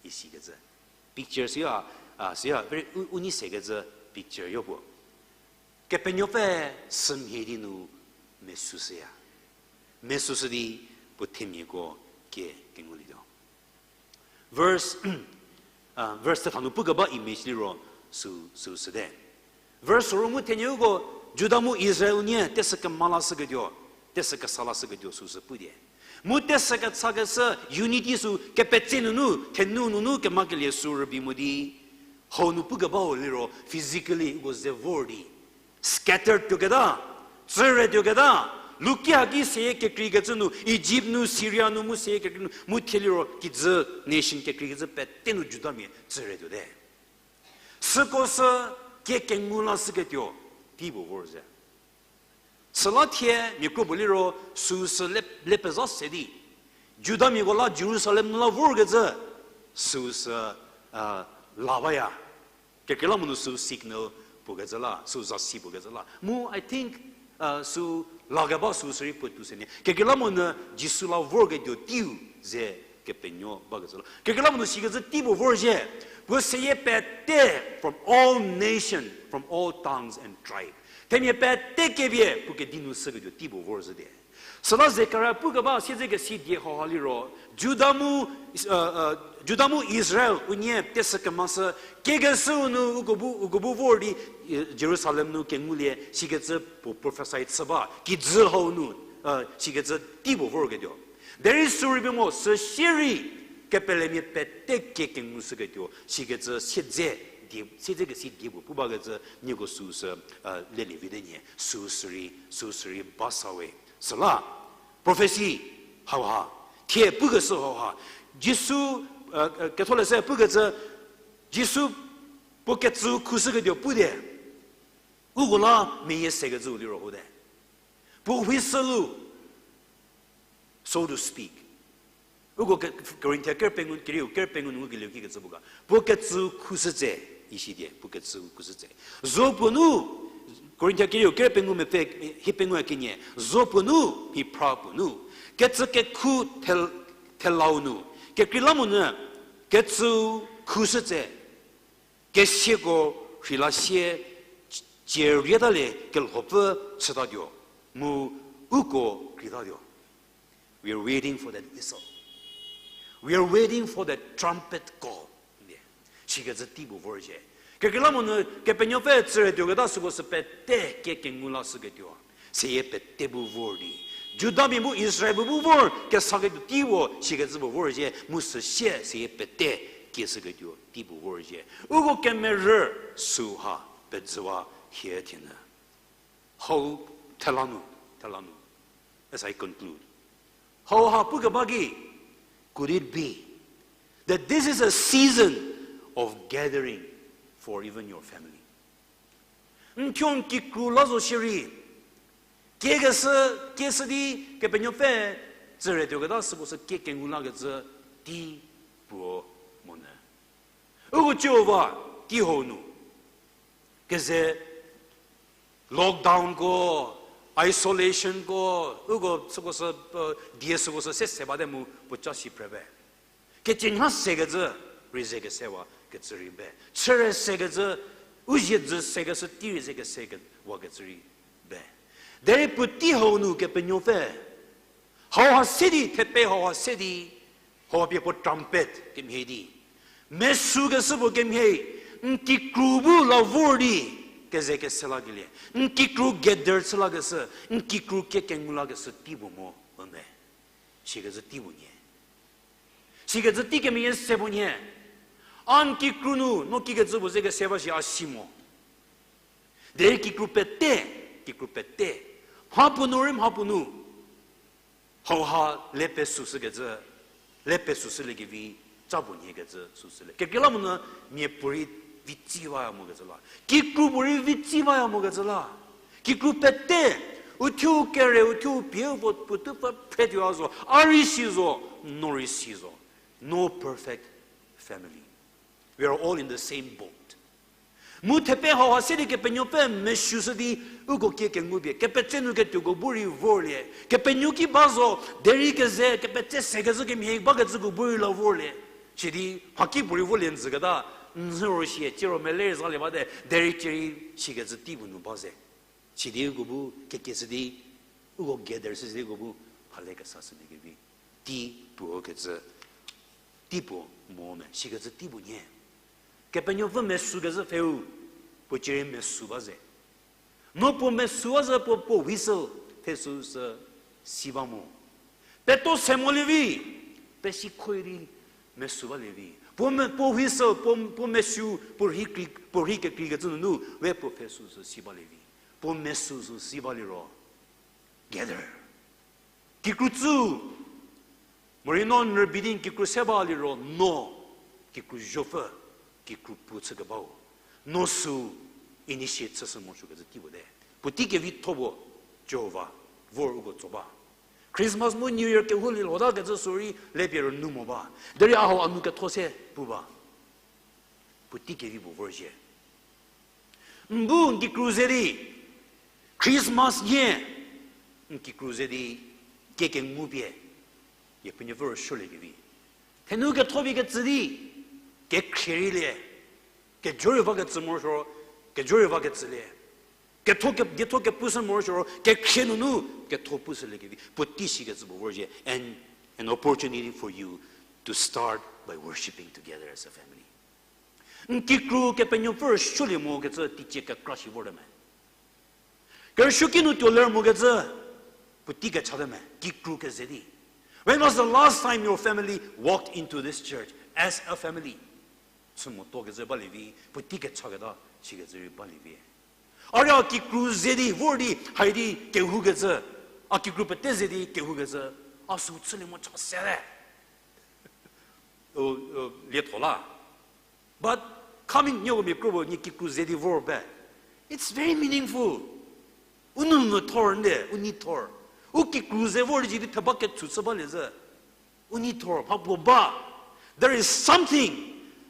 Isikecü. Picture süya, a, süya, very, u, u nei sekecü picture yo puo. Kepenuopfü sümhie di nu mesuoshüya. Mesuoshü di puo themiako kie kengulietuo. Verse, a, verse thetha nu pukeba image liro sü, sü süte. Verse ro mu thenieuko Juda mu Israel unie tesü kema lashüketuo, tesü kesa lashüketuo süsü putie. Mu tesü kechakeshü unity sü kepetse nunu, thenu nunu kemakelie sü rübei mo di, hau nu pukebau liro physically uko ze vor di scattered tuoketa, tsüre tuoketa, luki haki seyie kekreikecü nu, Egypt nu, Syria nu, mu seyie kekrei nu, mu thie liro kijü nation kekreikecü pete nu Judamia tsüre tuote. Süko sü kie kengu lashüketuo tei puo vor ze. Süla thie mia kro puo liro süu sü le, le pezha se di, Judamiako la Jerusalem nu la vorkecü, süu sü, a, la baya. Kekreilamonyü sü signal puo kecü la, sü zasi puo kecü la. Mu, I think, a, sü lakeba süu sü rei puotou se nie. Kekreilamonyü Jisu la vorketuo teiu ze kepenuo bakecü la. Kekreilamonyü sikecü tei puo vorzhie. Puo seyie pete from all nation, from all tongues and tribe. Themia pete kevie puo kedi nu shüketuo tei puo vorzhie die. Süla Zekaria pukeba siedzekesi die hauha liro, Juda mu, a, a, Juda mu Israel unie tesü kemashü, kiekeshüu nu uko bu, uko bu vor di, e, Jerusalem nu kengulie, sikecü puo prophesy chü ba, kijü hau nu, a, sikecü tei puo vorketuo. Derei sü rübei mo, süsie rei kepelemia pete kie kengushüketuo, sikecü siedze die, siedzekesi die puo pu bakecü nieko süu sü, a, lelie vite nie, süu sü rei, süu sü rei ba sa we. Süla, prophecy hauha, thie pukeshü hauha, Jisu, a, a, ketholeshü pukecü, Jisu puo kecüu khushüketuo putie, uko la meyie sekecüu liro hote. Puo whistle-u, so to speak. Uko ke, Korinthia ker pengou, kerieu ker pengou nu kelieu kikecü puo ga. Puo kecüu khushütse, isi die, puo kecüu khushütse. Zo puo nu, Korinthia kerieu ker pengou mepfü, hie pengou kenie, zo puo nu, mhi phra puo nu. Kecü kekhu thel-, thelau nu. Kekreilamonyü, kecüu khushütse. Kesiako rheila sie, cie rietalie kelhopfü chütatuo, mu uko kreitatuo. We are waiting for that whistle. We are waiting for that trumpet call. Sikecü tei puo vorzhie. Kekreilamonyü Kepenuopfü tsüre tuoketa süko sü pete kie kengu lashüketuo. Seyie pete bu vor di. Judamia bu Israel bu bu vor, kesaketuo tei puo, sikecü puo vorzhie, mu süsie seyie pete kieshüketuo tei puo vorzhie. Uko kemerü süu ha pezhüwa hie thienyü. Hau thela nu, thela nu. As I conclude. Hauha pukeba ki, could it be that this is a season of gathering for even your family? N thuo n kikru la zo shierei, kiekeshü, kieshü di Kepenuopfü tsüre tuoketa süko sü kie kengu lakecü tei puo monyü. Uko Jihova tei hau nu, keze lockdown ko, isolation ko, uko süko sü, die süko sü se se bate mu puoca si phrepie. Kecü nha sekecü rei ze kesewa kecü rei be. Chüre sekecü, u zie dzü sekeshü tei rei ze kese ke-, wa kecü rei be. Derei puotei hau nu Kepenuopfü hauha se di, thepe hauha se di, hauha pie puo trumpet kemhie di, mesükeshü puo kemhie, N kikru bu la vor di keze kese lakelie, n kikru gather chü lakeshü, n kikru kie kengu lakeshü tei puo mo, u me. Sikecü tei puo nyie. Sikecü tei kemeyie se puo nyie. A n kikru nu, no kikecü puo ze kese ba shi a si mo. Derei kikru pete, kikru pete. Mhapuo nu rei mhapuo nu. Hauha le pesüshükecü, le pesüshüliekevi, ca puo nhiekecü süshülie. Kekreilamonyü miapuorei vitsi baya mokecü la. Kikru puorei vitsi baya mokecü la. Kikru pete, uthuo kere, uthuo pie, vo puotou pfü phretuo a zo, a rei si zo, no rei si zo. No perfect family. We are all in the same boat. Mu thepe hauha se di Kepenuopfü mesushü di uko kie kengu pie, kepetse nu ketuoko bu rei vorlie, Kepenuo ki ba zo, derei keze, kepetse sekezhü kemhie bakecüko bu rei la vorlie. Sidi, mhakipuorei vorlie njüketa, n zhü ro sie, ciro mele rei zalie bate, derei cierei sikecü tei puo nu ba ze. Sidi uko bu, kekieshü di, uko gather shüshü di uko bu, hale kesashülie kevi. Tei puo kecü, tei puo mo me, sikecü tei puo nyie. Kepenuopfü mesukezhü pheu, puo cierei mesu ba ze. No puo mesu ba ze puo, puo whistle, thesüsü si ba mo. Peto se molie vi, pesi khoi di mesu balie vi. Puo me, puo whistle, puo, puo mesu, puo rhi kekreikecü nunu, we puo thesüsü si balie vi. Puo mesu sü si baliro. Gather. Kikru tsü. Morei no n rübei di n kikru se ba liro no. Kikru zhopfü. Kikru pu chükebau. No sü initiate chüshü morosuokecü tei puo te. Puotei kevitho puo Jihova vor uko tso ba. Christmas mu New Year kehoulie lhotakecü sürei lepie rünu mo ba. Derei a hau a nu ketho se pu ba. Puotei kevi puo vorzhie. N bu n kikru ze di, Christmas nhie, n kikru ze di, kie kengu pie, Kepenuopfü rüsuoliekevi. Thenu ketho pie ketsü di, kekhrie rei lie, kejo rei vakecü morosuo, kejo rei vakecü lie. Ketho ke, dietho kepushü morosuo, kekhrie nunu, ketho pushüliekevi. Puotei sikecü puo vorzhie, and an opportunity for you to start by worshiping together as a family. N kikru Kepenuopfü rüsuolie mokecü teicie kekra shi vorte me. Kerüsuoki nu tuo ler mokecü, puotei kechate me, kikru keze di. When was the last time your family walked into this church as a family? Chü motuo kecü balie vi, puotei kechaketa, sikecü rei balie vi. A rei a kikru ze di, vor di, hai di, kehoukecü, a kikru pete ze di, kehoukecü, a sü chülie mo cha se le. Lietho la. But coming nieko mia kro puo nie kikru ze di vor pe. It's very meaningful. U nou nu thor nde, u nei thor. U kikru ze vor di ji di theba kechü chü balie zhü. U nei thor, mha puo ba. There is something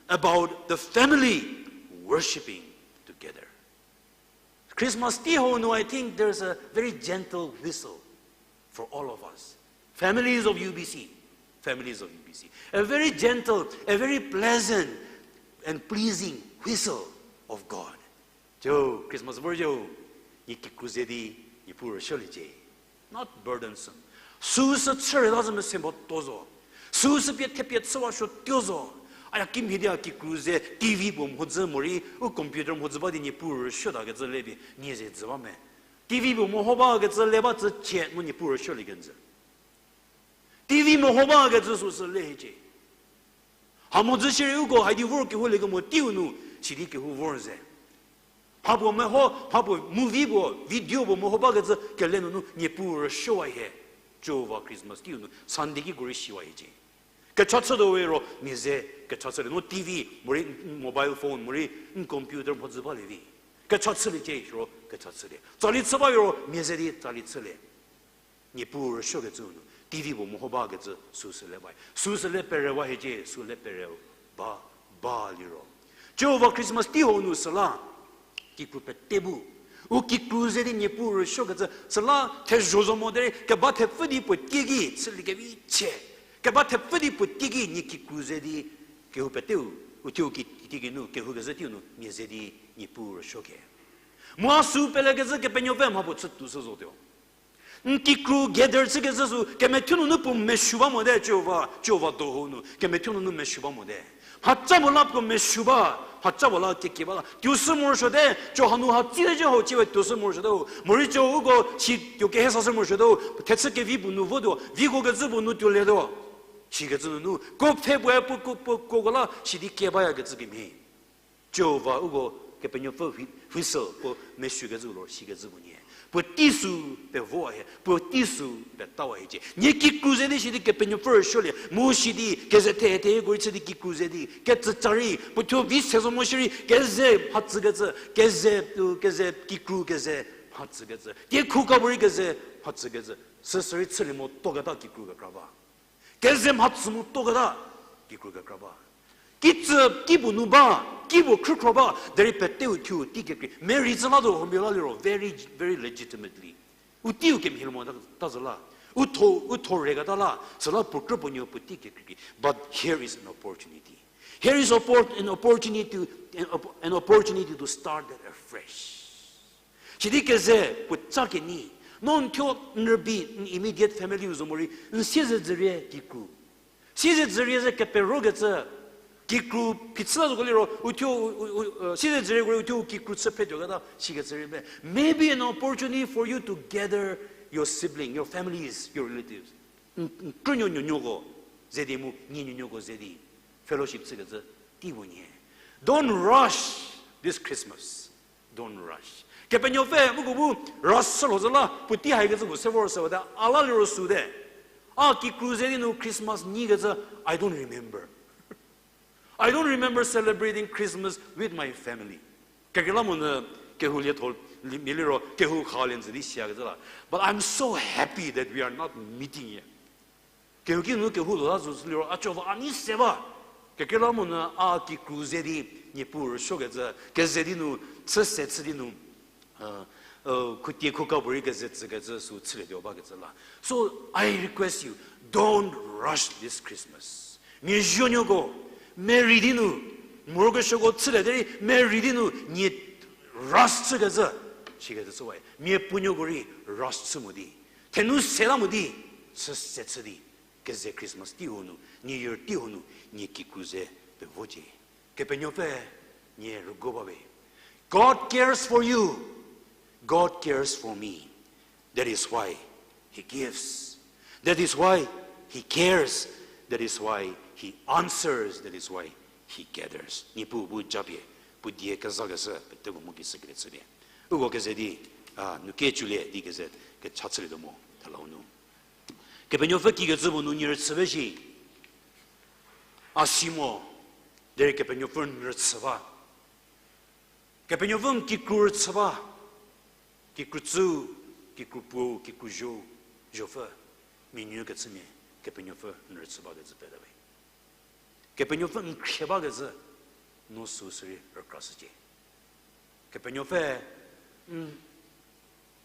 about the family worshiping together. Christmas tei hau nu, I think there's a very gentle whistle for all of us. Families of U B C. Families of U B C. A very gentle, a very pleasant and pleasing whistle of God. Jo, Christmas vor jo, nie kikru ze di, Niepuu rüsuoliecie. Not burdensome. Süsü chüre ta zhü mese mo tuo zo. Süsü pie thepie chüwa suo tuo zo. Aya kimhie di a kikru ze T V puo mhodzü morei, u computer mhodzü ba di Niepuu rüsuotakecü le pie, nie ze dzü ba me. T V puo meho bakecü le ba tsü cie mu Niepuu rüsuolie kenjü. T V meho bakecü süsü le hiecie. Ha mhodzü shierei uko haidi vor kehouliekemotieu nu, sidi kehou vor ze. Mha puo meho, mha puo movie puo, video puo meho bakecü kele nunu Niepuu rüsuowa hie. Jihova Christmas teiu nu, Sunday kiko rei siwa hiecie. Kecha chütuo we ro, mia ze kecha chülie. No T V, morei mobile phone, morei n computer mhodzü balie vi. Kecha chüliecie siro, kecha chülie. Tsali chü ba ro, mia ze di tsali chülie. Niepuu rüsuokecü nu, T V puo meho bakecü süsü le ba. Süsü le perewa hiecie, sü le pere ba, ba liro. Jihova Christmas tei hau nu süla, kikru pete bu. U kikru ze di Niepuu rüsuokecü, süla thezho zo mo derei, keba thepfü di puo tie ki, chüliekevi chie. Keba thepfü di puo tie ki, nie kikru ze di, kehou peteu, u teiu ki, tie ki nu, kehoukezhü teiu nu, mia ze di, Niepuu rüsuo ke. Mu a sü pelekezhü Kepenuopfü mha puo chütuo shü zotuo. N kikru gather chükecü sü, kemethuo nunu puo mesuo ba mote, Jihova, Jihova do hau nu, kemethuo nunu mesuo ba mote. Mhaca puo la puo mesuo ba, mhaca puo la kekie ba la, tuoshü morosuote, Jihova nu ha tsite zhie ho, chie we tuoshü morosuote ho, morei Jihova uko si tuo kehe sashü morosuote ho, thechü kevi puo nu votuo, viko kecü puo nu tuo letuo. Sikecü nunu, ko pfhe puoe puo, puo, puo, koko la, sidi kie bayakecü kemhie. Jihova uko Kepenuopfü whi-, whistle puo mesuokecü lor sikecü puo nie. Puotei sü pevowa hie, puotei sü petawa hiecie. Nie kikru ze di sidi Kepenuopfü rüsuolie, mu sidi keze the, theyie ko rei chü di kikru ze di, kecüca rei, puo thuo vi se zo mo shierei, keze mhatsükecü, keze, u, keze kikru keze mhatsükecü. Tiekhu ka puorei keze mhatsükecü. Süsü rei chülie mo toketa kikru kekra ba. Keze mhatsü mo toketa kikru kekra ba. Kitsü, kipuo nu ba, kipuo khrükhro ba, derei peteu thuo tei kekrei. Mary zü la zo huomia la liro, very, very legitimately. U teiu kemhie mo ta, ta zü la. U tho, u tho reketa la, süla puo krü puo nuo puotei kekrei. But here is an opportunity. Here is oppor-, an opportunity to, an opp-, an opportunity to start that afresh. Sidi keze puo ca kenyi, no n thuo n rübei, n immediate family-u zo morei, n siezedzürie kikru. Siezedzürie ze keperokecü, kikru phichü la zoko liro, u thuo, u, u, u, siezedzürie ko rei u thuo kikru chü phretuoketa, sikecü rei me. Maybe an opportunity for you to gather your sibling, your families, your relatives. N, n krünuo nuonuoko ze di mu, nie nuonuoko ze di, fellowship chükecü tei puo nie. Don't rush this Christmas. Don't rush. Kepenuopfü, uko bu rush shü lho zü la, puotei haikecü puo se vor se wate, a la liro süte. A kikru ze di nu Christmas nyikecü, I don't remember. I don't remember celebrating Christmas with my family. Kekreilamonyü kehou lietho, li-, mia liro kehou khalie n tsü di siakecü la. But I'm so happy that we are not meeting here. Kehouki nu kehou lo la zo sü liro, a co va a nei se ba. Kekreilamonyü a kikru ze di, Niepuu rüsuokecü, keze di nu, chü se chü di nu, uh, uh, khutie khuka puorei keze tsükecü sü chülietuo bakecü la. So, I request you, don't rush this Christmas. Mia zuonuoko, Mary di nu, morokesuoko chülie derei, Mary di nu, nie rush chükecü, sikecü chü we. Mia puonuoko rei rush chü mo di, thenu seta mo di, chü se chü di, keze Christmas tei hau nu, New Year tei hau nu, nie kikru ze pevocie. Kepenuopfü, nie rüguo ba we. God cares for you. God cares for me. That is why he gives. That is why he cares. That is why he answers. That is why he gathers. Niepuu bu japie, puo die kezakeshü peteko mu kishükelie chülie. Uko keze di, a, nu keculie di keze kecha chülietuo mo, thelau nu. Kepenuopfü kikecü puo nu nie rüchü ba shi. A si mo, derei Kepenuopfü n rüchü ba. Kepenuopfü n kikru rüchü ba. Kikru tsü, kikru puo, kikru zho, zhopfü, mia nuo kechümia, Kepenuopfü n rüchü bakecü pete we. Kepenuopfü n khrie bakecü, no süu sürei rükrashücie. Kepenuopfü n,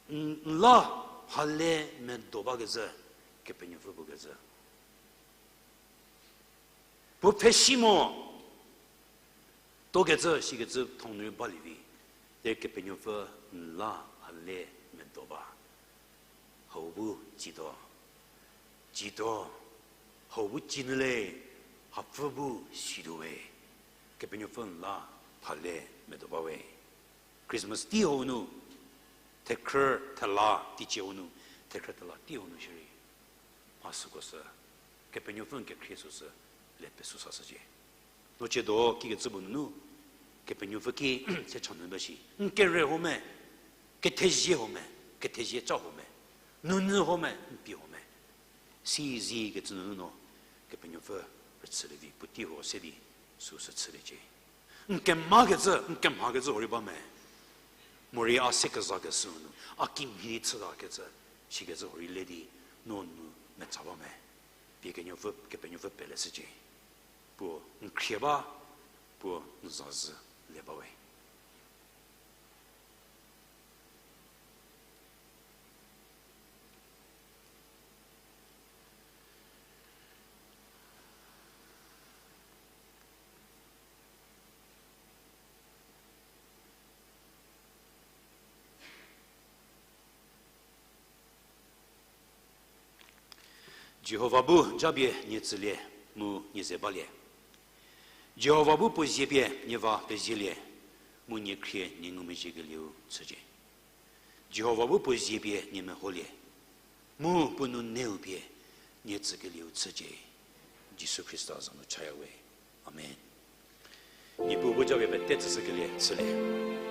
n, n la hale medo bakecü, Kepenuopfü pukecü. Puo pfhe si mo, tokecü, sikecü thong nu rei balie vi, derei Kepenuopfü n la hale medo ba. Hau bu cituo. Cituo. Hau bu ci nyü le, hapfü bu situo we. Kepenuopfü n la hale medo ba we. Christmas tei hau nu, thekhrü thela teicie hau nu, thekhrü thela tei hau nu shierei, mha süko sü, Kepenuopfü n kekhrie süsü, le pesü sashücie. No ciedo kikecü puo nunu, Kepenuopfü ki se cha nu ba shi, n kere ho me, kethezie ho me, kethezie ca ho me, nunyü ho me, n pie ho me. Si zi kecü nunu no, Kepenuopfü rüchülie vi puotei huo se di, süsü chüliecie. N kemakecü, n kemhakecü huorei ba me. Morei a se kezakeshü nu, a kimhie di chütakecü, sikecü huorei le di, no nu mecha ba me. Pie Kepenuopfü, Kepenuopfü peleshücie. Puo n khrie ba, puo n zazü le ba we. Jihova bu japie nie tsülie, mu nie ze balie. Jihova bu puo zie pie nie va pezielie, mu nie khrie nie ngumezhiekelieu chücie. Jihova bu puo zie pie nie meholie, mu puo nuneu pie nie tsükelieu chücie. Jisu Khrista za nu chaya we. Amen. Niepuu bu japie pete tsüshükelie chülie.